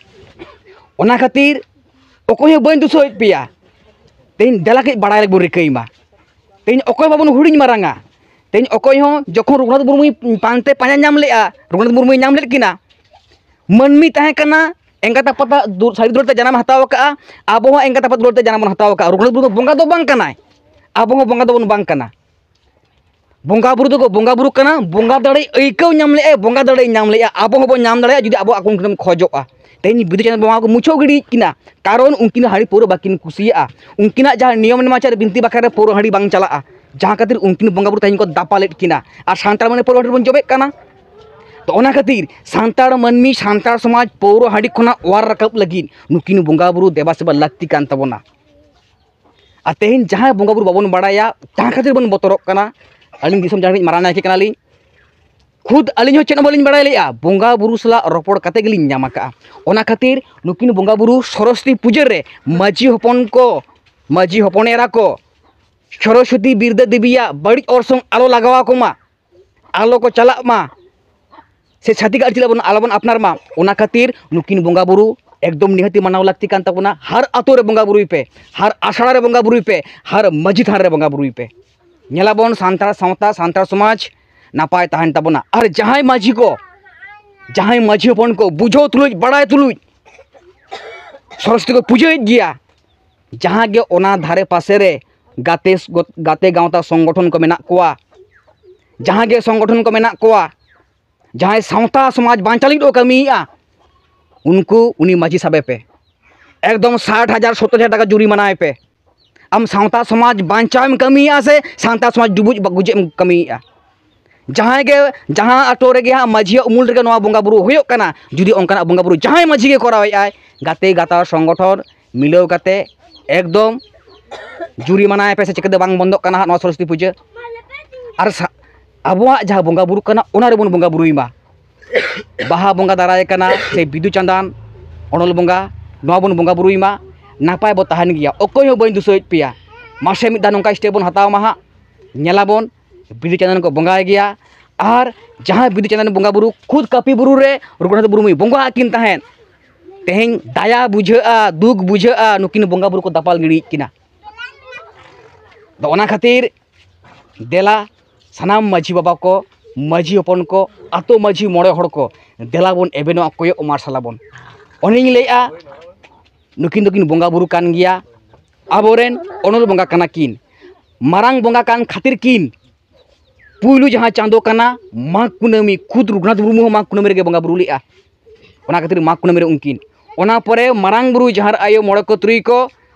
ᱚᱱᱟ ᱠᱷᱟᱹᱛᱤᱨ ᱚᱠᱚᱭ ᱦᱚᱸ ᱵᱟᱹᱧ ᱫᱩᱥᱟᱹᱣᱮᱫ ᱯᱮᱭᱟ᱾ ᱛᱮᱦᱮᱧ ᱫᱮᱞᱟ ᱠᱟᱹᱡ ᱵᱟᱲᱟᱭ ᱞᱟᱹᱜᱤᱫ ᱵᱚᱱ ᱨᱤᱠᱟᱹᱭ ᱢᱟ᱾ ᱛᱮᱦᱮᱧ ᱚᱠᱚᱭ ᱵᱟᱵᱚᱱ ᱦᱩᱰᱤᱧ ᱢᱟᱨᱟᱝᱟ᱾ ᱛᱮᱦᱮᱧ ᱚᱠᱚᱭ ᱦᱚᱸ ᱡᱚᱠᱷᱚᱱ ᱨᱚᱜᱷᱩᱱᱟᱛᱷ ᱢᱩᱨᱢᱩᱭ ᱯᱟᱱᱛᱮ ᱯᱟᱸᱡᱟ ᱧᱟᱢ ᱞᱮᱫᱼᱟ, ᱨᱚᱜᱷᱩᱱᱟᱛᱷ ᱢᱩᱨᱢᱩᱭ ᱧᱟᱢ ᱞᱮᱫ ᱠᱤᱱᱟ, ᱢᱟᱹᱱᱢᱤ ᱛᱟᱦᱮᱸ ᱠᱟᱱᱟ, ᱮᱸᱜᱟᱛ ᱟᱯᱟᱛᱟᱜ ᱫᱩ-, ᱥᱟᱹᱨᱤ ᱫᱩᱞᱟᱹᱲ ᱛᱮ ᱡᱟᱱᱟᱢ ᱦᱟᱛᱟᱣ ᱟᱠᱟᱫᱼᱟ, ᱟᱵᱚ ᱦᱚᱸ ᱮᱸᱜᱟᱛ ᱟᱯᱟᱛ ᱫᱩᱞᱟᱹᱲ ᱛᱮ ᱡᱟᱱᱟᱢ ᱵᱚᱱ ᱦᱟᱛᱟᱣ ᱟᱠᱟᱫᱼᱟ᱾ ᱨᱚᱜᱷᱩᱱᱟᱛᱷ ᱢᱩᱨᱢᱩ ᱫᱚ ᱵᱚᱸᱜᱟ ᱫᱚ ᱵᱟᱝ ᱠᱟᱱᱟᱭ, ᱟᱵᱚ ᱦᱚᱸ ᱵᱚᱸᱜᱟ ᱫᱚᱵᱚᱱ ᱵᱟᱝ ᱠᱟᱱᱟ᱾ ᱵᱚᱸᱜᱟ ᱵᱩᱨᱩ ᱫᱚᱠᱚ ᱵᱚᱸᱜᱟ ᱵᱩᱨᱩ ᱠᱟᱱᱟ, ᱵᱚᱸᱜᱟ ᱫᱟᱲᱮᱭ ᱟᱹᱭᱠᱟᱹᱣ ᱧᱟᱢ ᱞᱮᱫᱼᱟᱭ, ᱵᱚᱸᱜᱟ ᱫᱟᱲᱮᱭ ᱧᱟᱢ ᱞᱮᱫᱼᱟ, ᱟᱵᱚ ᱦᱚᱸᱵᱚᱱ ᱧᱟᱢ ᱫᱟᱲᱮᱭᱟᱜᱼᱟ ᱡᱩᱫᱤ ᱟᱵᱚ ᱟᱠᱚ ᱴᱷᱮᱱ ᱠᱷᱚᱡᱚᱜᱼᱟ᱾ ᱛᱮᱦᱮᱧ ᱵᱤᱫᱩ ᱪᱟᱸᱫᱟᱱ ᱵᱚᱸᱜᱟ ᱠᱚ ᱢᱩᱪᱷᱟᱹᱣ ᱜᱤᱰᱤᱭᱮᱫ ᱠᱤᱱᱟ, ᱠᱟᱨᱚᱱ ᱩᱱᱠᱤᱱ ᱫᱚ ᱦᱟᱺᱰᱤ ᱯᱟᱹᱣᱨᱟᱹ ᱵᱟᱹᱠᱤᱱ ᱠᱩᱥᱤᱭᱟᱜᱼᱟ᱾ ᱩᱱᱠᱤᱱᱟᱜ ᱡᱟᱦᱟᱸ ᱱᱤᱭᱚᱢ ᱱᱮᱢᱟᱪᱟᱨ ᱵᱤᱱᱛᱤ ᱵᱟᱠᱷᱮᱲ ᱨᱮ ᱯᱟᱹᱣᱨᱟᱹ ᱦᱟᱺᱰᱤ ᱵᱟᱝ ᱪᱟᱞᱟᱜᱼᱟ, ᱡᱟᱦᱟᱸ ᱠᱷᱟᱹᱛᱤᱨ ᱩᱱᱠᱤᱱ ᱵᱚᱸᱜᱟ ᱵᱩᱨᱩ ᱛᱮᱦᱮᱧ ᱠᱚ ᱫᱟᱯᱟᱞᱮᱫ ᱠᱤᱱᱟ, ᱟᱨ ᱥᱟᱱᱛᱟᱲ ᱢᱟᱹᱱᱢᱤ ᱯᱟᱹᱣᱨᱟᱹ ᱦᱟᱺᱰᱤ ᱨᱮᱵᱚᱱ ᱡᱚᱵᱮᱜ ᱠᱟᱱᱟ᱾ ᱛᱚ ᱚᱱᱟ ᱠᱷᱟᱹᱛᱤᱨ ᱥᱟᱱᱛᱟᱲ ᱢᱟᱹᱱᱢᱤ, ᱥᱟᱱᱛᱟᱲ ᱥᱚᱢᱟᱡᱽ ᱯᱟᱹᱣᱨᱟᱹ ᱦᱟᱺᱰᱤ ᱠᱷᱚᱱᱟᱜ ᱚᱣᱟᱨ ᱨᱟᱠᱟᱵ ᱞᱟᱹᱜᱤᱫ ᱱᱩᱠᱤᱱ ᱵᱚᱸᱜᱟ ᱵᱩᱨᱩ ᱫᱮᱵᱟ ᱥᱮᱵᱟ ᱞᱟᱹᱠᱛᱤ ᱠᱟᱱ ᱛᱟᱵᱚᱱᱟ᱾ ᱟᱨ ᱛᱮᱦᱮᱧ ᱡᱟᱦᱟᱸᱭ ᱵᱚᱸᱜᱟ ᱵᱩᱨᱩ ᱵᱟᱵᱚᱱ ᱵᱟᱲᱟᱭᱟ, ᱡᱟᱦᱟᱸ ᱠᱷᱟᱹᱛᱤᱨ ᱵᱚᱱ ᱵᱚᱛᱚᱨᱚᱜ ᱠᱟᱱᱟ, ᱟᱹᱞᱤᱧ ᱫᱤᱥᱚᱢ ᱡᱟᱦᱟᱸ ᱨᱤᱱᱤᱡ ᱢᱟᱨᱟᱝ ᱱᱟᱭᱠᱮ ᱠᱟᱱᱟᱞᱤᱧ, ᱠᱷᱩᱫ ᱟᱹᱞᱤᱧ ᱦᱚᱸ ᱪᱮᱫ ᱦᱚᱸ ᱵᱟᱹᱞᱤᱧ ᱵᱟᱲᱟᱭ ᱞᱮᱜᱼᱟ, ᱵᱚᱸᱜᱟ ᱵᱩᱨᱩ ᱥᱟᱞᱟᱜ ᱨᱚᱯᱚᱲ ᱠᱟᱛᱮ ᱜᱮᱞᱤᱧ ᱧᱟᱢ ᱟᱠᱟᱜᱼᱟ᱾ ᱚᱱᱟ ᱠᱷᱟᱹᱛᱤᱨ ᱱᱩᱠᱤᱱ ᱵᱚᱸᱜᱟ ᱵᱩᱨᱩ ᱥᱚᱨᱚᱥᱚᱛᱤ ᱯᱩᱡᱟᱹ ᱨᱮ ᱢᱟᱹᱡᱷᱤ ᱦᱚᱯᱚᱱ ᱠᱚ, ᱢᱟᱹᱡᱷᱤ ᱦᱚᱯᱚᱱ ᱮᱨᱟ ᱠᱚ, ᱥᱚᱨᱚᱥᱚᱛᱤ ᱵᱤᱨᱫᱟᱹ ᱫᱮᱵᱤᱭᱟᱜ ᱵᱟᱹᱲᱤᱡ ᱚᱨᱥᱚᱝ ᱟᱞᱚ ᱞᱟᱜᱟᱣ ᱟᱠᱚ ᱢᱟ, ᱟᱞᱚ ᱠᱚ ᱪᱟᱞᱟᱜ ᱢᱟ, ᱥᱮ ᱪᱷᱟᱹᱛᱤᱠ ᱟᱹᱨᱤᱪᱟᱹᱞᱤ ᱵᱚᱱ ᱟᱞᱚ ᱵᱚᱱ ᱟᱯᱱᱟᱨ ᱢᱟ᱾ ᱚᱱᱟ ᱠᱷᱟᱹᱛᱤᱨ ᱱᱩᱠᱤᱱ ᱵᱚᱸᱜᱟ ᱵᱩᱨᱩ ᱮᱠᱫᱚᱢ ᱱᱤᱦᱟᱹᱛᱤ ᱢᱟᱱᱟᱣ ᱞᱟᱹᱠᱛᱤ ᱠᱟᱱ ᱛᱟᱵᱚᱱᱟ᱾ ᱦᱟᱨ ᱟᱛᱳ ᱨᱮ ᱵᱚᱸᱜᱟ ᱵᱩᱨᱩᱭ ᱯᱮ, ᱦᱟᱨ ᱟᱥᱲᱟ ᱨᱮ ᱵᱚᱸᱜᱟ ᱵᱩᱨᱩᱭ ᱯᱮ, ᱦᱟᱨ ᱢᱟᱹᱡᱷᱤ ᱛᱷᱟᱱ ᱨᱮ ᱵᱚᱸᱜᱟ ᱵᱩᱨᱩᱭ ᱯᱮ᱾ ᱧᱮᱞᱟᱵᱚᱱ ᱥᱟᱱᱛᱟᱲ ᱥᱟᱶᱛᱟ, ᱥᱟᱱᱛᱟᱲ ᱥᱚᱢᱟᱡᱽ ᱱᱟᱯᱟᱭ ᱛᱟᱦᱮᱱ ᱛᱟᱵᱚᱱᱟ᱾ ᱟᱨ ᱡᱟᱦᱟᱸᱭ ᱢᱟᱹᱡᱷᱤ ᱠᱚ, ᱡᱟᱦᱟᱸᱭ ᱢᱟᱹᱡᱷᱤ ᱦᱚᱯᱚᱱ ᱠᱚ ᱵᱩᱡᱷᱟᱹᱣ ᱛᱩᱞᱩᱡ, ᱵᱟᱲᱟᱭ ᱛᱩᱞᱩᱡ ᱥᱚᱨᱚᱥᱚᱛᱤ ᱠᱚ ᱯᱩᱡᱟᱹᱭᱮᱫ ᱜᱮᱭᱟ, ᱡᱟᱦᱟᱸ ᱜᱮ ᱚᱱᱟ ᱫᱷᱟᱨᱮ ᱯᱟᱥᱮ ᱨᱮ ᱜᱟᱛᱮ, ᱜᱟᱛᱮ ᱜᱟᱶᱛᱟ ᱥᱚᱝᱜᱚᱴᱷᱚᱱ ᱠᱚ ᱢᱮᱱᱟᱜ ᱠᱚᱣᱟ, ᱡᱟᱦᱟᱸ ᱜᱮ ᱥᱚᱝᱜᱚᱴᱷᱚᱱ ᱠᱚ ᱢᱮᱱᱟᱜ ᱠᱚᱣᱟ, ᱡᱟᱦᱟᱸᱭ ᱥᱟᱶᱛᱟ ᱥᱚᱢᱟᱡᱽ ᱵᱟᱧᱪᱟᱣ ᱞᱟᱹᱜᱤᱫ ᱠᱚ ᱠᱟᱹᱢᱤᱭᱮᱫᱼᱟ, ᱩᱱᱠᱩ ᱩᱱᱤ ᱢᱟᱹᱡᱷᱤ ᱥᱟᱵᱮ ᱯᱮ᱾ ᱮᱠᱫᱚᱢ ᱥᱟᱴ ᱦᱟᱡᱟᱨ, ᱥᱚᱛᱛᱚᱨ ᱦᱟᱡᱟᱨ ᱴᱟᱠᱟ ᱡᱩᱨᱤᱢᱟᱱᱟᱭ ᱯᱮ᱾ ᱟᱢ ᱥᱟᱶᱛᱟ ᱥᱚᱢᱟᱡᱽ ᱵᱟᱧᱪᱟᱣ ᱮᱢ ᱠᱟᱹᱢᱤᱭᱮᱫᱼᱟ ᱥᱮ ᱥᱟᱶᱛᱟ ᱥᱚᱢᱟᱡᱽ ᱰᱩᱵᱩᱡ ᱵᱟ-, ᱜᱩᱡᱩᱜ ᱮᱢ ᱠᱟᱹᱢᱤᱭᱮᱫᱼᱟ? ᱡᱟᱦᱟᱸᱭ ᱜᱮ, ᱡᱟᱦᱟᱸ ᱟᱛᱳ ᱨᱮᱜᱮ ᱦᱟᱸᱜ ᱢᱟᱹᱡᱷᱤᱭᱟᱜ ᱩᱢᱩᱞ ᱨᱮᱜᱮ ᱱᱚᱣᱟ ᱵᱚᱸᱜᱟ ᱵᱩᱨᱩ ᱦᱩᱭᱩᱜ ᱠᱟᱱᱟ, ᱡᱩᱫᱤ ᱚᱱᱠᱟᱱᱟᱜ ᱵᱚᱸᱜᱟ ᱵᱩᱨᱩ ᱡᱟᱦᱟᱸᱭ ᱢᱟᱹᱡᱷᱤ ᱜᱮ ᱠᱚᱨᱟᱣᱮᱫᱼᱟᱭ, ᱜᱟᱛᱮ ᱜᱟᱶᱛᱟ ᱥᱚᱝᱜᱚᱴᱷᱚᱱ ᱢᱤᱞᱟᱹᱣ ᱠᱟᱛᱮ ᱮᱠᱫᱚᱢ ᱡᱩᱨᱤᱢᱟᱱᱟᱭ ᱯᱮ, ᱥᱮ ᱪᱤᱠᱟᱹᱛᱮ ᱵᱟᱝ ᱵᱚᱱᱫᱚᱜ ᱠᱟᱱᱟ ᱦᱟᱸᱜ ᱱᱚᱣᱟ ᱥᱚᱨᱚᱥᱚᱛᱤ ᱯᱩᱡᱟᱹ? ᱟᱨ ᱥᱟ-, ᱟᱵᱚᱣᱟᱜ ᱡᱟᱦᱟᱸ ᱵᱚᱸᱜᱟ ᱵᱩᱨᱩ ᱠᱟᱱᱟ, ᱚᱱᱟ ᱨᱮᱵᱚᱱ ᱵᱚᱸᱜᱟ ᱵᱩᱨᱩᱭ ᱢᱟ᱾ ᱵᱟᱦᱟ ᱵᱚᱸᱜᱟ ᱫᱟᱨᱟᱭ ᱠᱟᱱᱟ, ᱥᱮ ᱵᱤᱫᱩ ᱪᱟᱸᱫᱟᱱ, ᱚᱱᱚᱞ ᱵᱚᱸᱜᱟ, ᱱᱚᱣᱟ ᱵᱚᱱ ᱵᱚᱸᱜᱟ ᱵᱩᱨᱩᱭ ᱢᱟ᱾ ᱱᱟᱯᱟᱭ ᱵᱚ ᱛᱟᱦᱮᱱ ᱜᱮᱭᱟ, ᱚᱠᱚᱭ ᱦᱚᱸ ᱵᱟᱹᱧ ᱫᱩᱥᱟᱹᱭᱮᱫ ᱯᱮᱭᱟ᱾ ᱢᱟᱥᱮ ᱢᱤᱫ ᱫᱷᱟᱣ ᱱᱚᱝᱠᱟ step ᱵᱚᱱ ᱦᱟᱛᱟᱣ ᱢᱟ ᱦᱟᱸᱜ, ᱧᱮᱞᱟᱵᱚᱱ ᱵᱤᱫᱩ ᱪᱟᱸᱫᱟᱱ ᱠᱚ ᱵᱚᱸᱜᱟᱭ ᱜᱮᱭᱟ᱾ ᱟᱨ ᱡᱟᱦᱟᱸᱭ ᱵᱤᱫᱩ ᱪᱟᱸᱫᱟᱱ ᱵᱚᱸᱜᱟ ᱵᱩᱨᱩ ᱠᱷᱩᱫ ᱠᱟᱹᱯᱤ ᱵᱩᱨᱩ ᱨᱮ ᱨᱚᱜᱷᱩᱱᱟᱛᱷ ᱢᱩᱨᱢᱩᱭ ᱵᱚᱸᱜᱟ ᱟᱹᱠᱤᱱ ᱛᱟᱦᱮᱸᱫ, ᱛᱮᱦᱮᱧ ᱫᱟᱭᱟ ᱵᱩᱡᱷᱟᱹᱜᱼᱟ, ᱫᱩᱠ ᱵᱩᱡᱷᱟᱹᱜᱼᱟ, ᱱᱩᱠᱤᱱ ᱵᱚᱸᱜᱟ ᱵᱩᱨᱩ ᱠᱚ ᱫᱟᱯᱟᱞ ᱜᱤᱰᱤᱭᱮᱫ ᱠᱤᱱᱟ᱾ ᱟᱫᱚ ᱚᱱᱟ ᱠᱷᱟᱹᱛᱤᱨ ᱫᱮᱞᱟ ᱥᱟᱱᱟᱢ ᱢᱟᱹᱡᱷᱤ ᱵᱟᱵᱟ ᱠᱚ, ᱢᱟᱹᱡᱷᱤ ᱦᱚᱯᱚᱱ ᱠᱚ, ᱟᱛᱳ ᱢᱟᱹᱡᱷᱤ ᱢᱚᱬᱮ ᱦᱚᱲ ᱠᱚ, ᱫᱮᱞᱟ ᱵᱚᱱ ᱮᱵᱷᱮᱱᱚᱜᱼᱟ, ᱠᱚᱭᱚᱜ ᱢᱟᱨᱥᱟᱞ ᱟᱵᱚᱱ᱾ ᱚᱱᱮᱧ ᱞᱟᱹᱭᱮᱫᱼᱟ, ᱱᱩᱠᱤᱱ ᱫᱚᱠᱤᱱ ᱵᱚᱸᱜᱟ ᱵᱩᱨᱩ ᱠᱟᱱ ᱜᱮᱭᱟ, ᱟᱵᱚᱨᱮᱱ ᱚᱱᱚᱞ ᱵᱚᱸᱜᱟ ᱠᱟᱱᱟ ᱠᱤᱱ, ᱢᱟᱨᱟᱝ ᱵᱚᱸᱜᱟ ᱠᱟᱱ ᱠᱷᱟᱹᱛᱤᱨ ᱠᱤᱱ ᱯᱩᱭᱞᱩ ᱡᱟᱦᱟᱸ ᱪᱟᱸᱫᱳ ᱠᱟᱱᱟ ᱢᱟᱜᱽ ᱠᱩᱱᱟᱹᱢᱤ, ᱠᱷᱩᱫ ᱨᱚᱜᱷᱩᱱᱟᱛᱷ ᱢᱩᱨᱢᱩ ᱦᱚᱸ ᱢᱟᱜᱽ ᱠᱩᱱᱟᱹᱢᱤ ᱨᱮᱜᱮ ᱵᱚᱸᱜᱟ ᱵᱩᱨᱩ ᱞᱮᱫᱼᱟ᱾ ᱚᱱᱟ ᱠᱷᱟᱹᱛᱤᱨ ᱢᱟᱜᱽ ᱠᱩᱱᱟᱹᱢᱤ ᱨᱮ ᱩᱱᱠᱤᱱ, ᱚᱱᱟ ᱯᱚᱨᱮ ᱢᱟᱨᱟᱝ ᱵᱩᱨᱩ, ᱡᱟᱦᱮᱨ ᱟᱭᱳ, ᱢᱚᱬᱮ ᱠᱚ ᱛᱩᱨᱩᱭ ᱠᱚ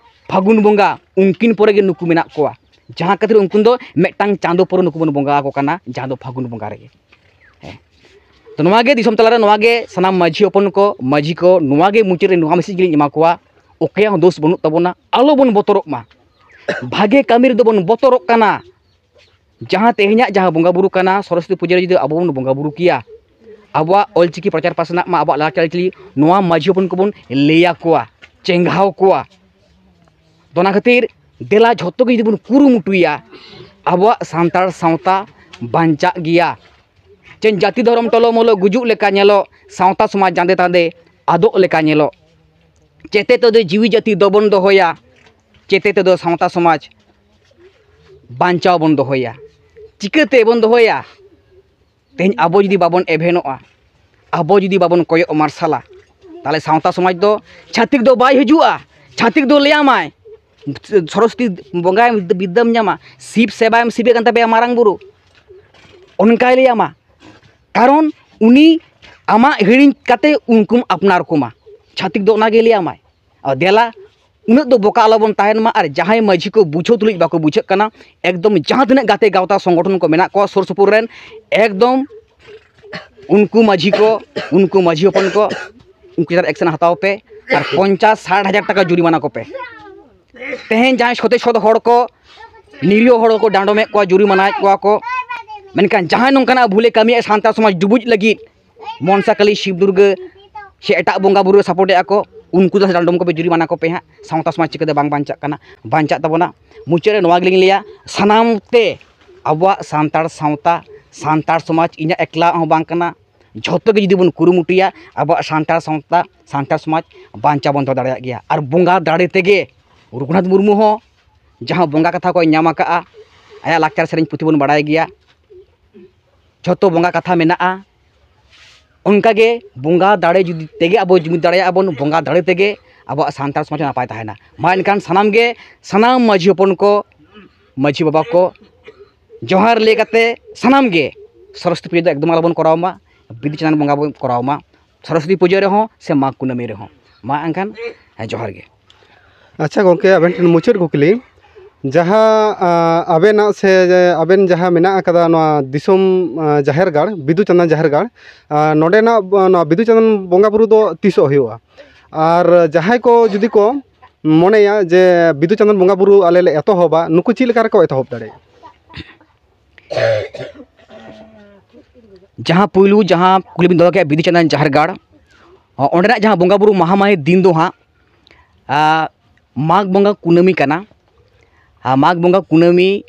ᱯᱷᱟᱹᱜᱩᱱ ᱵᱚᱸᱜᱟ, ᱩᱱᱠᱤᱱ ᱯᱚᱨᱮ ᱜᱮ ᱱᱩᱠᱩ ᱢᱮᱱᱟᱜ ᱠᱚᱣᱟ᱾ ᱡᱟᱦᱟᱸ ᱠᱷᱟᱹᱛᱤᱨ ᱩᱱᱠᱤᱱ ᱫᱚ ᱢᱤᱫᱴᱟᱝ ᱪᱟᱸᱫᱳ ᱯᱚᱨᱮ ᱱᱩᱠᱩ ᱵᱚᱱ ᱵᱚᱸᱜᱟ ᱟᱠᱚ ᱠᱟᱱᱟ, ᱡᱟᱦᱟᱸ ᱫᱚ ᱯᱷᱟᱹᱜᱩᱱ ᱵᱚᱸᱜᱟ ᱨᱮᱜᱮ᱾ ᱦᱮᱸ᱾ ᱛᱚ, ᱱᱚᱣᱟ ᱜᱮ ᱫᱤᱥᱚᱢ ᱛᱟᱞᱟᱨᱮ, ᱱᱚᱣᱟ ᱜᱮ ᱥᱟᱱᱟᱢ ᱢᱟᱹᱡᱷᱤ ᱦᱚᱯᱚᱱ ᱠᱚ, ᱢᱟᱹᱡᱷᱤ ᱠᱚ, ᱱᱚᱣᱟ ᱜᱮ ᱢᱩᱪᱟᱹᱫ ᱨᱮ ᱱᱚᱣᱟ message ᱜᱮᱞᱤᱧ ᱮᱢᱟ ᱠᱚᱣᱟ, ᱚᱠᱚᱭᱟᱜ ᱦᱚᱸ ᱫᱳᱥ ᱵᱟᱹᱱᱩᱜ ᱛᱟᱵᱚᱱᱟ, ᱟᱞᱚ ᱵᱚᱱ ᱵᱚᱛᱚᱨᱚᱜ ᱢᱟ᱾ ᱵᱷᱟᱜᱮ ᱠᱟᱹᱢᱤ ᱨᱮᱫᱚ ᱵᱚᱱ ᱵᱚᱛᱚᱨᱚᱜ ᱠᱟᱱᱟ᱾ ᱡᱟᱦᱟᱸ ᱛᱮᱦᱮᱧᱟᱜ ᱡᱟᱦᱟᱸ ᱵᱚᱸᱜᱟ ᱵᱩᱨᱩ ᱠᱟᱱᱟ, ᱥᱚᱨᱚᱥᱚᱛᱤ ᱯᱩᱡᱟᱹ ᱨᱮ ᱡᱩᱫᱤ ᱟᱵᱚ ᱵᱚᱱ ᱵᱚᱸᱜᱟ ᱵᱩᱨᱩ ᱠᱮᱭᱟ, ᱟᱵᱚᱣᱟᱜ ᱚᱞᱪᱤᱠᱤ ᱯᱨᱚᱪᱟᱨ ᱯᱟᱥᱱᱟᱜ ᱢᱟ, ᱟᱵᱚᱣᱟᱜ ᱞᱟᱠᱪᱟᱨ ᱟᱹᱨᱤᱪᱟᱹᱞᱤ, ᱱᱚᱣᱟ ᱢᱟᱹᱡᱷᱤ ᱦᱚᱯᱚᱱ ᱠᱚᱵᱚᱱ ᱞᱟᱹᱭ ᱟᱠᱚᱣᱟ, ᱪᱮᱸᱜᱷᱟᱣ ᱠᱚᱣᱟ᱾ ᱛᱚ, ᱚᱱᱟ ᱠᱷᱟᱹᱛᱤᱨ ᱫᱮᱞᱟ ᱡᱷᱚᱛᱚ ᱜᱮ ᱡᱩᱫᱤ ᱵᱚᱱ ᱠᱩᱨᱩᱢᱩᱴᱩᱭᱟ, ᱟᱵᱚᱣᱟᱜ ᱥᱟᱱᱛᱟᱲ ᱥᱟᱶᱛᱟ ᱵᱟᱧᱪᱟᱜ ᱜᱮᱭᱟ᱾ ᱪᱮᱫ ᱡᱟᱹᱛᱤ ᱫᱷᱚᱨᱚᱢ ᱴᱚᱞᱚ ᱢᱚᱞᱚ ᱜᱩᱡᱩᱜ ᱞᱮᱠᱟ ᱧᱮᱞᱚᱜ, ᱥᱟᱶᱛᱟ ᱥᱚᱢᱟᱡᱽ ᱡᱟᱸᱫᱮ ᱛᱟᱸᱫᱮ ᱟᱫᱚᱜ ᱞᱮᱠᱟ ᱧᱮᱞᱚᱜ᱾ ᱪᱮᱛᱮ ᱛᱮᱫᱚ ᱡᱤᱣᱤ ᱡᱟᱹᱛᱤ ᱫᱚᱵᱚᱱ ᱫᱚᱦᱚᱭᱟ, ᱪᱮᱛᱮ ᱛᱮᱫᱚ ᱥᱟᱶᱛᱟ ᱥᱚᱢᱟᱡᱽ ᱵᱟᱧᱪᱟᱣ ᱵᱚᱱ ᱫᱚᱦᱚᱭᱟ᱾ ᱪᱤᱠᱟᱹᱛᱮ ᱵᱚᱱ ᱫᱚᱦᱚᱭᱟ? ᱛᱮᱦᱮᱧ ᱟᱵᱚ ᱡᱩᱫᱤ ᱵᱟᱵᱚᱱ ᱮᱵᱷᱮᱱᱚᱜᱼᱟ, ᱟᱵᱚ ᱡᱩᱫᱤ ᱵᱟᱵᱚᱱ ᱠᱚᱭᱚᱜ ᱢᱟᱨᱥᱟᱞᱟ, ᱛᱟᱦᱚᱞᱮ ᱥᱟᱶᱛᱟ ᱥᱚᱢᱟᱡᱽ ᱫᱚ ᱪᱷᱟᱹᱛᱤᱠ ᱫᱚ ᱵᱟᱭ ᱦᱤᱡᱩᱜᱼᱟ᱾ ᱪᱷᱟᱹᱛᱤᱠ ᱫᱚ ᱞᱟᱹᱭᱟᱢᱟᱭ, ᱥᱚᱨᱚᱥᱚᱛᱤ ᱵᱚᱸᱜᱟᱭ ᱵᱤᱫᱽᱫᱟᱹᱢ ᱧᱟᱢᱟ, ᱥᱤᱵ ᱥᱮᱵᱟᱭᱮᱢ ᱥᱤᱵᱮ ᱠᱟᱱ ᱛᱟᱯᱮᱭᱟ ᱢᱟᱨᱟᱝ ᱵᱩᱨᱩ, ᱚᱱᱠᱟᱭ ᱞᱟᱹᱭ ᱟᱢᱟ᱾ ᱠᱟᱨᱚᱱ ᱩᱱᱤ ᱟᱢᱟᱜ ᱦᱤᱲᱤᱧ ᱠᱟᱛᱮ ᱩᱱᱠᱩᱢ ᱟᱯᱱᱟᱨ ᱠᱚᱢᱟ᱾ ᱪᱷᱟᱹᱛᱤᱠ ᱫᱚ ᱚᱱᱟᱜᱮ ᱞᱟᱹᱭ ᱟᱢᱟᱭ᱾ ᱟᱨ ᱫᱮᱞᱟ, ᱩᱱᱟᱹᱜ ᱫᱚ ᱵᱚᱠᱟ ᱟᱞᱚᱵᱚᱱ ᱛᱟᱦᱮᱱ ᱢᱟ᱾ ᱟᱨ ᱡᱟᱦᱟᱸᱭ ᱢᱟᱹᱡᱷᱤ ᱠᱚ ᱵᱩᱡᱷᱟᱹᱣ ᱛᱩᱞᱩᱡ ᱵᱟᱠᱚ ᱵᱩᱡᱷᱟᱹᱜ ᱠᱟᱱᱟ, ᱮᱠᱫᱚᱢ ᱡᱟᱦᱟᱸ ᱛᱤᱱᱟᱹᱜ ᱜᱟᱛᱮ ᱜᱟᱶᱛᱟ ᱥᱚᱝᱜᱚᱴᱷᱚᱱ ᱠᱚ ᱢᱮᱱᱟᱜ ᱠᱚᱣᱟ ᱥᱩᱨ ᱥᱩᱯᱩᱨ ᱨᱮᱱ, ᱮᱠᱫᱚᱢ ᱩᱱᱠᱩ ᱢᱟᱹᱡᱷᱤ ᱠᱚ, ᱩᱱᱠᱩ ᱢᱟᱹᱡᱷᱤ ᱦᱚᱯᱚᱱ ᱠᱚ, ᱩᱱᱠᱩ ᱪᱮᱛᱟᱱ ᱨᱮ ᱮᱠᱥᱮᱱ ᱦᱟᱛᱟᱣ ᱯᱮ᱾ ᱟᱨ ᱯᱚᱧᱪᱟᱥ ᱥᱟᱴ ᱦᱟᱡᱟᱨ ᱴᱟᱠᱟ ᱡᱩᱨᱤᱢᱟᱱᱟ ᱠᱚᱯᱮ᱾ ᱛᱮᱦᱮᱧ ᱡᱟᱦᱟᱸᱭ ᱥᱚᱛᱮ ᱥᱚᱛ ᱦᱚᱲ ᱠᱚ, ᱱᱤᱨᱤᱦᱚ ᱦᱚᱲ ᱠᱚ ᱰᱟᱸᱰᱚᱢᱮᱫ ᱠᱚᱣᱟ, ᱡᱩᱨᱤᱢᱟᱱᱟᱭᱮᱫ ᱠᱚᱣᱟ ᱠᱚ, ᱢᱮᱱᱠᱷᱟᱱ ᱡᱟᱦᱟᱸᱭ ᱱᱚᱝᱠᱟᱱᱟᱜ ᱵᱷᱩᱞᱮ ᱠᱟᱹᱢᱤᱭᱮᱫ ᱥᱟᱱᱛᱟᱲ ᱥᱚᱢᱟᱡᱽ ᱰᱩᱵᱩᱡ ᱞᱟᱹᱜᱤᱫ, ᱢᱚᱱᱥᱟ ᱠᱟᱞᱤ, ᱥᱤᱵ ᱫᱩᱨᱜᱟᱹ ᱥᱮ ᱮᱴᱟᱜ ᱵᱚᱸᱜᱟ ᱵᱩᱨᱩ ᱨᱮ ᱥᱟᱯᱳᱨᱴᱮᱫᱼᱟ ᱠᱚ, ᱩᱱᱠᱩ ᱫᱚ ᱰᱟᱸᱰᱚᱢ ᱠᱚᱯᱮ, ᱡᱩᱨᱤᱢᱟᱱᱟ ᱠᱚᱯᱮ ᱦᱟᱸᱜ᱾ ᱥᱟᱶᱛᱟ ᱥᱚᱢᱟᱡᱽ ᱪᱤᱠᱟᱹᱛᱮ ᱵᱟᱝ ᱵᱟᱧᱪᱟᱜ ᱠᱟᱱᱟ? ᱵᱟᱧᱪᱟᱜ ᱛᱟᱵᱚᱱᱟ᱾ ᱢᱩᱪᱟᱹᱫ ᱨᱮ ᱱᱚᱣᱟ ᱜᱮᱞᱤᱧ ᱞᱟᱹᱭᱟ, ᱥᱟᱱᱟᱢ ᱛᱮ ᱟᱵᱚᱣᱟᱜ ᱥᱟᱱᱛᱟᱲ ᱥᱟᱶᱛᱟ, ᱥᱟᱱᱛᱟᱲ ᱥᱚᱢᱟᱡᱽ ᱤᱧᱟᱹᱜ ᱮᱠᱞᱟ ᱦᱚᱸ ᱵᱟᱝ ᱠᱟᱱᱟ᱾ ᱡᱷᱚᱛᱚ ᱜᱮ ᱡᱩᱫᱤ ᱵᱚᱱ ᱠᱩᱨᱩᱢᱩᱴᱩᱭᱟ, ᱟᱵᱚᱣᱟᱜ ᱥᱟᱱᱛᱟᱲ ᱥᱟᱶᱛᱟ, ᱥᱟᱱᱛᱟᱲ ᱥᱚᱢᱟᱡᱽ ᱵᱟᱧᱪᱟᱣ ᱵᱚᱱ ᱫᱚᱦᱚ ᱫᱟᱲᱮᱭᱟᱜ ᱜᱮᱭᱟ᱾ ᱟᱨ ᱵᱚᱸᱜᱟ ᱫᱟᱲᱮ ᱛᱮᱜᱮ, ᱨᱚᱜᱷᱩᱱᱟᱛᱷ ᱢᱩᱨᱢᱩ ᱦᱚᱸ ᱡᱟᱦᱟᱸ ᱵᱚᱸᱜᱟ ᱠᱟᱛᱷᱟ ᱠᱚᱭ ᱧᱟᱢ ᱟᱠᱟᱫᱼᱟ, ᱟᱭᱟᱜ ᱞᱟᱠᱪᱟᱨ ᱥᱮᱨᱮᱧ ᱯᱩᱛᱷᱤ ᱵᱚᱱ ᱵᱟᱲᱟᱭ ᱜᱮᱭᱟ, ᱡᱷᱚᱛᱚ ᱵᱚᱸᱜᱟ ᱠᱟᱛᱷᱟ ᱢᱮᱱᱟᱜᱼᱟ᱾ ᱚᱱᱠᱟᱜᱮ ᱵᱚᱸᱜᱟ ᱫᱟᱲᱮ ᱡᱩᱫᱤ ᱛᱮᱜᱮ ᱟᱵᱚ ᱡᱩᱢᱤᱫ ᱫᱟᱲᱮᱭᱟᱜᱼᱟ ᱵᱚᱱ, ᱵᱚᱸᱜᱟ ᱫᱟᱲᱮ ᱛᱮᱜᱮ ᱟᱵᱚᱣᱟᱜ ᱥᱟᱱᱛᱟᱲ ᱥᱚᱢᱟᱡᱽ ᱱᱟᱯᱟᱭ ᱛᱟᱦᱮᱱᱟ᱾ ᱢᱟ ᱮᱱᱠᱷᱟᱱ ᱥᱟᱱᱟᱢ ᱜᱮ, ᱥᱟᱱᱟᱢ ᱢᱟᱹᱡᱷᱤ ᱦᱚᱯᱚᱱ ᱠᱚ, ᱢᱟᱹᱡᱷᱤ ᱵᱟᱵᱟ ᱠᱚ, ᱡᱚᱦᱟᱨ ᱞᱟᱹᱭ ᱠᱟᱛᱮ ᱥᱟᱱᱟᱢ ᱜᱮ ᱥᱚᱨᱚᱥᱚᱛᱤ ᱯᱩᱡᱟᱹ ᱫᱚ ᱮᱠᱫᱚᱢ ᱟᱞᱚᱵᱚᱱ ᱠᱚᱨᱟᱣ ᱢᱟ, ᱵᱤᱫᱩ ᱪᱟᱸᱫᱟᱱ ᱵᱚᱸᱜᱟ ᱵᱚᱱ ᱠᱚᱨᱟᱣ ᱢᱟ, ᱥᱚᱨᱚᱥᱚᱛᱤ ᱯᱩᱡᱟᱹ ᱨᱮᱦᱚᱸ ᱥᱮ ᱢᱟᱜᱽ ᱠᱩᱱᱟᱹᱢᱤ ᱨᱮᱦᱚᱸ᱾ ᱢᱟ ᱮᱱᱠᱷᱟᱱ, ᱦᱮᱸ, ᱡᱚᱦᱟᱨ ᱜᱮ᱾ ᱟᱪᱪᱷᱟ ᱜᱚᱢᱠᱮ, ᱟᱵᱮᱱ ᱴᱷᱮᱱ ᱢᱩᱪᱟᱹᱫ ᱠᱩᱠᱞᱤ, ᱡᱟᱦᱟᱸ, ᱟ, ᱟᱵᱮᱱᱟᱜ ᱥᱮ ᱟᱵᱮᱱ ᱡᱟᱦᱟᱸ ᱢᱮᱱᱟᱜ ᱟᱠᱟᱫᱟ ᱱᱚᱣᱟ ᱫᱤᱥᱚᱢ, ᱟ, ᱡᱟᱦᱮᱨ ᱜᱟᱲ, ᱵᱤᱫᱩ ᱪᱟᱸᱫᱟᱱ ᱡᱟᱦᱮᱨ ᱜᱟᱲ, ᱟ, ᱱᱚᱰᱮᱱᱟᱜ, ᱟ, ᱱᱚᱣᱟ ᱵᱤᱫᱩ ᱪᱟᱸᱫᱟᱱ ᱵᱚᱸᱜᱟ ᱵᱩᱨᱩ ᱫᱚ ᱛᱤᱥᱚᱜ ᱦᱩᱭᱩᱜᱼᱟ? ᱟᱨ ᱡᱟᱦᱟᱸᱭ ᱠᱚ ᱡᱩᱫᱤ ᱠᱚ ᱢᱚᱱᱮᱭᱟ ᱡᱮ ᱵᱤᱫᱩ ᱪᱟᱸᱫᱟᱱ ᱵᱚᱸᱜᱟ ᱵᱩᱨᱩ ᱟᱞᱮ ᱞᱮ ᱮᱛᱚᱦᱚᱵᱟ, ᱱᱩᱠᱩ ᱪᱮᱫ ᱞᱮᱠᱟ ᱨᱮᱠᱚ ᱮᱛᱚᱦᱚᱵ ᱫᱟᱲᱮᱭᱟᱜᱼᱟ? ᱡᱟᱦᱟᱸ ᱯᱩᱭᱞᱩ ᱡᱟᱦᱟᱸ ᱠᱩᱠᱞᱤ ᱵᱤᱱ ᱫᱚᱦᱚ ᱠᱮᱫᱟ, ᱵᱤᱫᱩ ᱪᱟᱸᱫᱟᱱ ᱡᱟᱦᱮᱨ ᱜᱟᱲ, ᱚᱸᱰᱮᱱᱟᱜ ᱡᱟᱦᱟᱸ ᱵᱚᱸᱜᱟ ᱵᱩᱨᱩ ᱢᱟᱦᱟ ᱢᱟᱹᱦᱤᱛ ᱫᱤᱱ ᱫᱚ ᱦᱟᱸᱜ, ᱟ, ᱢᱟᱜᱽ ᱵᱚᱸᱜᱟ ᱠᱩᱱᱟᱹᱢᱤ ᱠᱟᱱᱟ᱾ ᱟ, ᱢᱟᱜᱽ ᱵᱚᱸᱜᱟ ᱠᱩᱱᱟᱹᱢᱤ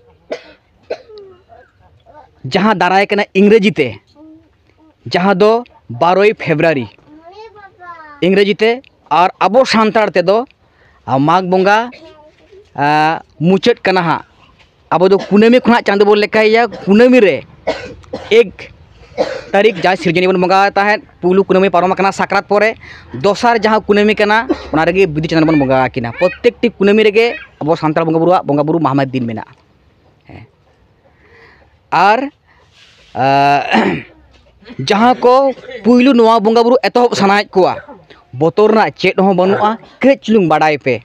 ᱡᱟᱦᱟᱸ ᱫᱟᱨᱟᱭ ᱠᱟᱱᱟ ᱤᱝᱨᱮᱡᱤ ᱛᱮ, ᱡᱟᱦᱟᱸ ᱫᱚ ᱵᱟᱨᱚᱭ ᱯᱷᱮᱵᱽᱨᱩᱣᱟᱨᱤ, ᱤᱝᱨᱮᱡᱤ ᱛᱮ, ᱟᱨ ᱟᱵᱚ ᱥᱟᱱᱛᱟᱲ ᱛᱮᱫᱚ, ᱟ, ᱢᱟᱜᱽ ᱵᱚᱸᱜᱟ, ᱟ, ᱢᱩᱪᱟᱹᱫ ᱠᱟᱱᱟ ᱦᱟᱸᱜ᱾ ᱟᱵᱚ ᱫᱚ ᱠᱩᱱᱟᱹᱢᱤ ᱠᱷᱚᱱᱟᱜ ᱪᱟᱸᱫᱚ ᱵᱚᱱ ᱞᱮᱠᱷᱟᱭᱮᱭᱟ᱾ ᱠᱩᱱᱟᱹᱢᱤ ᱨᱮ ᱮᱠ ᱛᱟᱹᱨᱤᱠᱷ ᱡᱟᱦᱟᱸᱭ ᱥᱤᱨᱡᱚᱱᱤᱭᱟᱹ ᱵᱚᱱ ᱵᱚᱸᱜᱟ ᱟᱭ ᱛᱟᱦᱮᱸᱫ, ᱯᱩᱭᱞᱩ ᱠᱩᱱᱟᱹᱢᱤ ᱯᱟᱨᱚᱢ ᱟᱠᱟᱱᱟ ᱥᱟᱠᱨᱟᱛ ᱯᱚᱨᱮ, ᱫᱚᱥᱟᱨ ᱡᱟᱦᱟᱸ ᱠᱩᱱᱟᱹᱢᱤ ᱠᱟᱱᱟ, ᱚᱱᱟ ᱨᱮᱜᱮ ᱵᱤᱫᱩ ᱪᱟᱸᱫᱟᱱ ᱵᱚᱱ ᱵᱚᱸᱜᱟ ᱟᱹᱠᱤᱱᱟ᱾ ᱯᱨᱚᱛᱮᱠᱴᱤ ᱠᱩᱱᱟᱹᱢᱤ ᱨᱮᱜᱮ ᱟᱵᱚ ᱥᱟᱱᱛᱟᱲ ᱵᱚᱸᱜᱟ ᱵᱩᱨᱩᱣᱟᱜ ᱵᱚᱸᱜᱟ ᱵᱩᱨᱩ ᱢᱟᱦᱟ ᱢᱤᱫ ᱫᱤᱱ ᱢᱮᱱᱟᱜᱼᱟ᱾ ᱦᱮᱸ᱾ ᱟᱨ ᱟᱨ ᱡᱟᱦᱟᱸ ᱠᱚ ᱯᱩᱭᱞᱩ ᱱᱚᱣᱟ ᱵᱚᱸᱜᱟ ᱵᱩᱨᱩ ᱮᱛᱚᱦᱚᱵ ᱥᱟᱱᱟᱭᱮᱫ ᱠᱚᱣᱟ, ᱵᱚᱛᱚᱨ ᱨᱮᱱᱟᱜ ᱪᱮᱫ ᱦᱚᱸ ᱵᱟᱹᱱᱩᱜᱼᱟ, ᱠᱟᱹᱡ ᱪᱩᱞᱩᱝ ᱵᱟᱰᱟᱭ ᱯᱮ᱾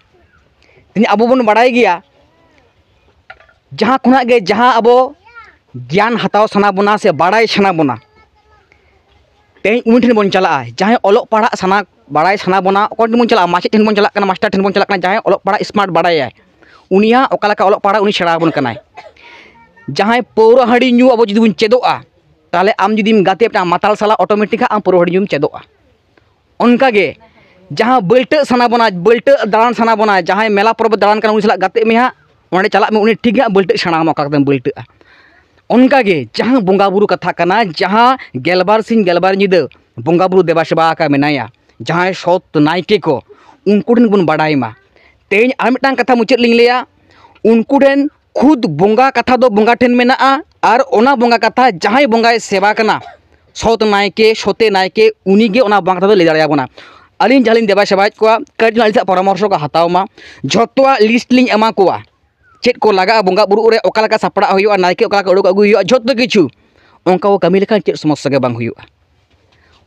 ᱛᱮᱦᱮᱧ ᱟᱵᱚ ᱵᱚᱱ ᱵᱟᱰᱟᱭ ᱜᱮᱭᱟ, ᱡᱟᱦᱟᱸ ᱠᱷᱚᱱᱟᱜ ᱜᱮ ᱡᱟᱦᱟᱸ ᱟᱵᱚ ᱜᱮᱭᱟᱱ ᱦᱟᱛᱟᱣ ᱥᱟᱱᱟ ᱵᱚᱱᱟ ᱥᱮ ᱵᱟᱲᱟᱭ ᱥᱟᱱᱟ ᱵᱚᱱᱟ, ᱛᱮᱦᱮᱧ ᱩᱱᱤ ᱴᱷᱮᱱ ᱵᱚᱱ ᱪᱟᱞᱟᱜᱼᱟ᱾ ᱡᱟᱦᱟᱸᱭ ᱚᱞᱚᱜ ᱯᱟᱲᱦᱟᱜ ᱥᱟᱱᱟ, ᱵᱟᱲᱟᱭ ᱥᱟᱱᱟ ᱵᱚᱱᱟ, ᱚᱠᱚᱭ ᱴᱷᱮᱱ ᱵᱚᱱ ᱪᱟᱞᱟᱜᱼᱟ? ᱢᱟᱪᱮᱫ ᱴᱷᱮᱱ ᱵᱚᱱ ᱪᱟᱞᱟᱜ ᱠᱟᱱᱟ, ᱢᱟᱥᱴᱟᱨ ᱴᱷᱮᱱ ᱵᱚᱱ ᱪᱟᱞᱟᱜ ᱠᱟᱱᱟ, ᱡᱟᱦᱟᱸᱭ ᱚᱞᱚᱜ ᱯᱟᱲᱦᱟᱜ smart ᱵᱟᱲᱟᱭᱟᱭ, ᱩᱱᱤᱭᱟᱜ ᱚᱠᱟ ᱞᱮᱠᱟ ᱚᱞᱚᱜ ᱯᱟᱲᱦᱟᱜ ᱩᱱᱤ ᱥᱮᱬᱟ ᱟᱵᱚᱱ ᱠᱟᱱᱟᱭ᱾ ᱡᱟᱦᱟᱸᱭ ᱯᱟᱹᱣᱨᱟᱹ ᱦᱟᱺᱰᱤ ᱧᱩ ᱟᱵᱚ ᱡᱩᱫᱤ ᱵᱚᱱ ᱪᱮᱫᱚᱜᱼᱟ, ᱛᱟᱦᱚᱞᱮ ᱟᱢ ᱡᱩᱫᱤᱢ ᱜᱟᱛᱮᱜᱼᱟ ᱢᱤᱫᱴᱟᱝ ᱢᱟᱛᱟᱞ ᱥᱟᱞᱟᱜ, automatic ᱦᱟᱸᱜ ᱟᱢ ᱯᱟᱹᱣᱨᱟᱹ ᱦᱟᱺᱰᱤ ᱧᱩᱢ ᱪᱮᱫᱚᱜᱼᱟ᱾ ᱚᱱᱠᱟᱜᱮ ᱡᱟᱦᱟᱸ ᱵᱟᱹᱞᱴᱟᱹᱜ ᱥᱟᱱᱟ ᱵᱚᱱᱟ, ᱵᱟᱹᱞᱴᱟᱹᱜ ᱫᱟᱬᱟᱱ ᱥᱟᱱᱟ ᱵᱚᱱᱟ, ᱡᱟᱦᱟᱸᱭ ᱢᱮᱞᱟ ᱯᱚᱨᱚᱵᱽ ᱫᱟᱬᱟᱱ ᱠᱟᱱᱟ, ᱩᱱᱤ ᱥᱟᱞᱟᱜ ᱜᱟᱛᱮᱜ ᱢᱮ ᱦᱟᱸᱜ, ᱚᱸᱰᱮ ᱪᱟᱞᱟᱜ ᱢᱮ, ᱩᱱᱤ ᱴᱷᱤᱠ ᱜᱮ ᱦᱟᱸᱜ ᱵᱟᱹᱞᱴᱟᱹᱜ ᱥᱮᱬᱟ ᱟᱢᱟ, ᱚᱠᱟ ᱠᱟᱛᱮᱢ ᱵᱟᱹᱞᱴᱟᱹᱜᱼᱟ᱾ ᱚᱱᱠᱟᱜᱮ ᱡᱟᱦᱟᱸ ᱵᱚᱸᱜᱟ ᱵᱩᱨᱩ ᱠᱟᱛᱷᱟ ᱠᱟᱱᱟ, ᱡᱟᱦᱟᱸ ᱜᱮᱞᱵᱟᱨ ᱥᱤᱧ ᱜᱮᱞᱵᱟᱨ ᱧᱤᱫᱟᱹ ᱵᱚᱸᱜᱟ ᱵᱩᱨᱩ ᱫᱮᱵᱟ ᱥᱮᱵᱟ ᱟᱠᱟ ᱢᱮᱱᱟᱭᱟ, ᱡᱟᱦᱟᱸᱭ ᱥᱚᱛ ᱱᱟᱭᱠᱮ ᱠᱚ, ᱩᱱᱠᱩ ᱴᱷᱮᱱ ᱵᱚᱱ ᱵᱟᱰᱟᱭ ᱢᱟ᱾ ᱛᱮᱦᱮᱧ ᱟᱨ ᱢᱤᱫᱴᱟᱝ ᱠᱟᱛᱷᱟ ᱢᱩᱪᱟᱹᱫ ᱞᱤᱧ ᱞᱟᱹᱭᱟ, ᱩᱱᱠᱩ ᱴᱷᱮᱱ ᱠᱷᱩᱫ ᱵᱚᱸᱜᱟ ᱠᱟᱛᱷᱟ ᱫᱚ ᱵᱚᱸᱜᱟ ᱴᱷᱮᱱ ᱢᱮᱱᱟᱜᱼᱟ, ᱟᱨ ᱚᱱᱟ ᱵᱚᱸᱜᱟ ᱠᱟᱛᱷᱟ ᱡᱟᱦᱟᱸᱭ ᱵᱚᱸᱜᱟᱭ ᱥᱮᱵᱟ ᱠᱟᱱᱟ, ᱥᱚᱛ ᱱᱟᱭᱠᱮ, ᱥᱚᱛᱮ ᱱᱟᱭᱠᱮ, ᱩᱱᱤᱜᱮ ᱚᱱᱟ ᱵᱚᱸᱜᱟ ᱠᱟᱛᱷᱟ ᱫᱚ ᱞᱟᱹᱭ ᱫᱟᱲᱮᱭᱟᱵᱚᱱᱟ᱾ ᱟᱹᱞᱤᱧ ᱡᱟᱦᱟᱸ ᱞᱤᱧ ᱫᱮᱵᱟ ᱥᱮᱵᱟᱭᱮᱫ ᱠᱚᱣᱟ, ᱠᱟᱹᱡ ᱟᱹᱞᱤᱧ ᱥᱟᱜ ᱯᱚᱨᱟᱢᱚᱨᱥᱚ ᱠᱚ ᱦᱟᱛᱟᱣ ᱢᱟ, ᱡᱷᱚᱛᱚᱣᱟᱜ list ᱞᱤᱧ ᱮᱢᱟ ᱠᱚᱣᱟ᱾ ᱪᱮᱫ ᱠᱚ ᱞᱟᱜᱟᱜᱼᱟ ᱵᱚᱸᱜᱟ ᱵᱩᱨᱩ ᱨᱮ, ᱚᱠᱟ ᱞᱮᱠᱟ ᱥᱟᱯᱲᱟᱜ ᱦᱩᱭᱩᱜᱼᱟ, ᱱᱟᱭᱠᱮ ᱚᱠᱟ ᱞᱮᱠᱟ ᱩᱰᱩᱠ ᱟᱹᱜᱩᱭ ᱦᱩᱭᱩᱜᱼᱟ, ᱡᱷᱚᱛᱚ ᱠᱤᱪᱷᱩ᱾ ᱚᱱᱠᱟ ᱠᱚ ᱠᱟᱹᱢᱤ ᱞᱮᱠᱷᱟᱱ ᱪᱮᱫ ᱥᱚᱢᱚᱥᱥᱟ ᱜᱮ ᱵᱟᱝ ᱦᱩᱭᱩᱜᱼᱟ᱾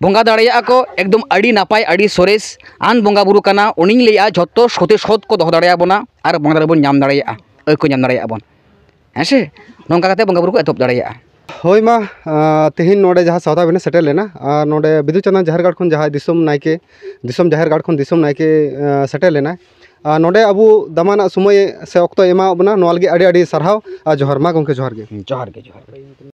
ᱵᱚᱸᱜᱟ ᱫᱟᱲᱮᱭᱟᱜᱼᱟ ᱠᱚ, ᱮᱠᱫᱚᱢ ᱟᱹᱰᱤ ᱱᱟᱯᱟᱭ, ᱟᱹᱰᱤ ᱥᱚᱨᱮᱥ ᱟᱱ ᱵᱚᱸᱜᱟ ᱵᱩᱨᱩ ᱠᱟᱱᱟ᱾ ᱩᱱᱤᱧ ᱞᱟᱹᱭᱟ, ᱡᱷᱚᱛᱚ ᱥᱚᱛᱮ ᱥᱚᱛ ᱠᱚ ᱫᱚᱦᱚ ᱫᱟᱲᱮᱭᱟᱵᱚᱱᱟ ᱟᱨ ᱵᱚᱸᱜᱟ ᱫᱟᱲᱮ ᱵᱚᱱ ᱧᱟᱢ ᱫᱟᱲᱮᱭᱟᱜᱼᱟ, ᱟᱹᱭ ᱠᱚ ᱧᱟᱢ ᱫᱟᱲᱮᱭᱟᱜᱼᱟ ᱵᱚᱱ᱾ ᱦᱮᱸ ᱥᱮ? ᱱᱚᱝᱠᱟ ᱠᱟᱛᱮ ᱵᱚᱸᱜᱟ ᱵᱩᱨᱩ ᱠᱚ ᱮᱛᱚᱦᱚᱵ ᱫᱟᱲᱮᱭᱟᱜᱼᱟ᱾ ᱦᱳᱭ ᱢᱟ, ᱟᱸ, ᱛᱮᱦᱮᱧ ᱱᱚᱰᱮ ᱡᱟᱦᱟᱸ ᱥᱟᱶᱛᱟ ᱵᱮᱱ ᱥᱮᱴᱮᱨ ᱞᱮᱱᱟ, ᱟᱨ ᱱᱚᱰᱮ ᱵᱤᱫᱩ ᱪᱟᱸᱫᱟᱱ ᱡᱟᱦᱮᱨ ᱜᱟᱲ ᱠᱷᱚᱱ ᱡᱟᱦᱟᱸᱭ ᱫᱤᱥᱚᱢ ᱱᱟᱭᱠᱮ, ᱫᱤᱥᱚᱢ ᱡᱟᱦᱮᱨ ᱜᱟᱲ ᱠᱷᱚᱱ ᱫᱤᱥᱚᱢ ᱱᱟᱭᱠᱮ, ᱟᱸ, ᱥᱮᱴᱮᱨ ᱞᱮᱱᱟᱭ, ᱟᱨ ᱱᱚᱰᱮ ᱟᱵᱚ ᱫᱟᱢᱟᱱᱟᱜ ᱥᱚᱢᱚᱭ ᱥᱮ ᱚᱠᱛᱚᱭ ᱮᱢᱟᱣᱟᱫ ᱵᱚᱱᱟ, ᱱᱚᱣᱟ ᱞᱟᱹᱜᱤᱫ ᱟᱹᱰᱤ ᱟᱹᱰᱤ ᱥᱟᱨᱦᱟᱣ ᱟᱨ ᱡᱚᱦᱟᱨ᱾ ᱢᱟ ᱜᱚᱢᱠᱮ, ᱡᱚᱦᱟᱨ ᱜᱮ᱾ ᱡᱚᱦᱟᱨ ᱜᱮ, ᱡᱚᱦᱟᱨ ᱜᱮ᱾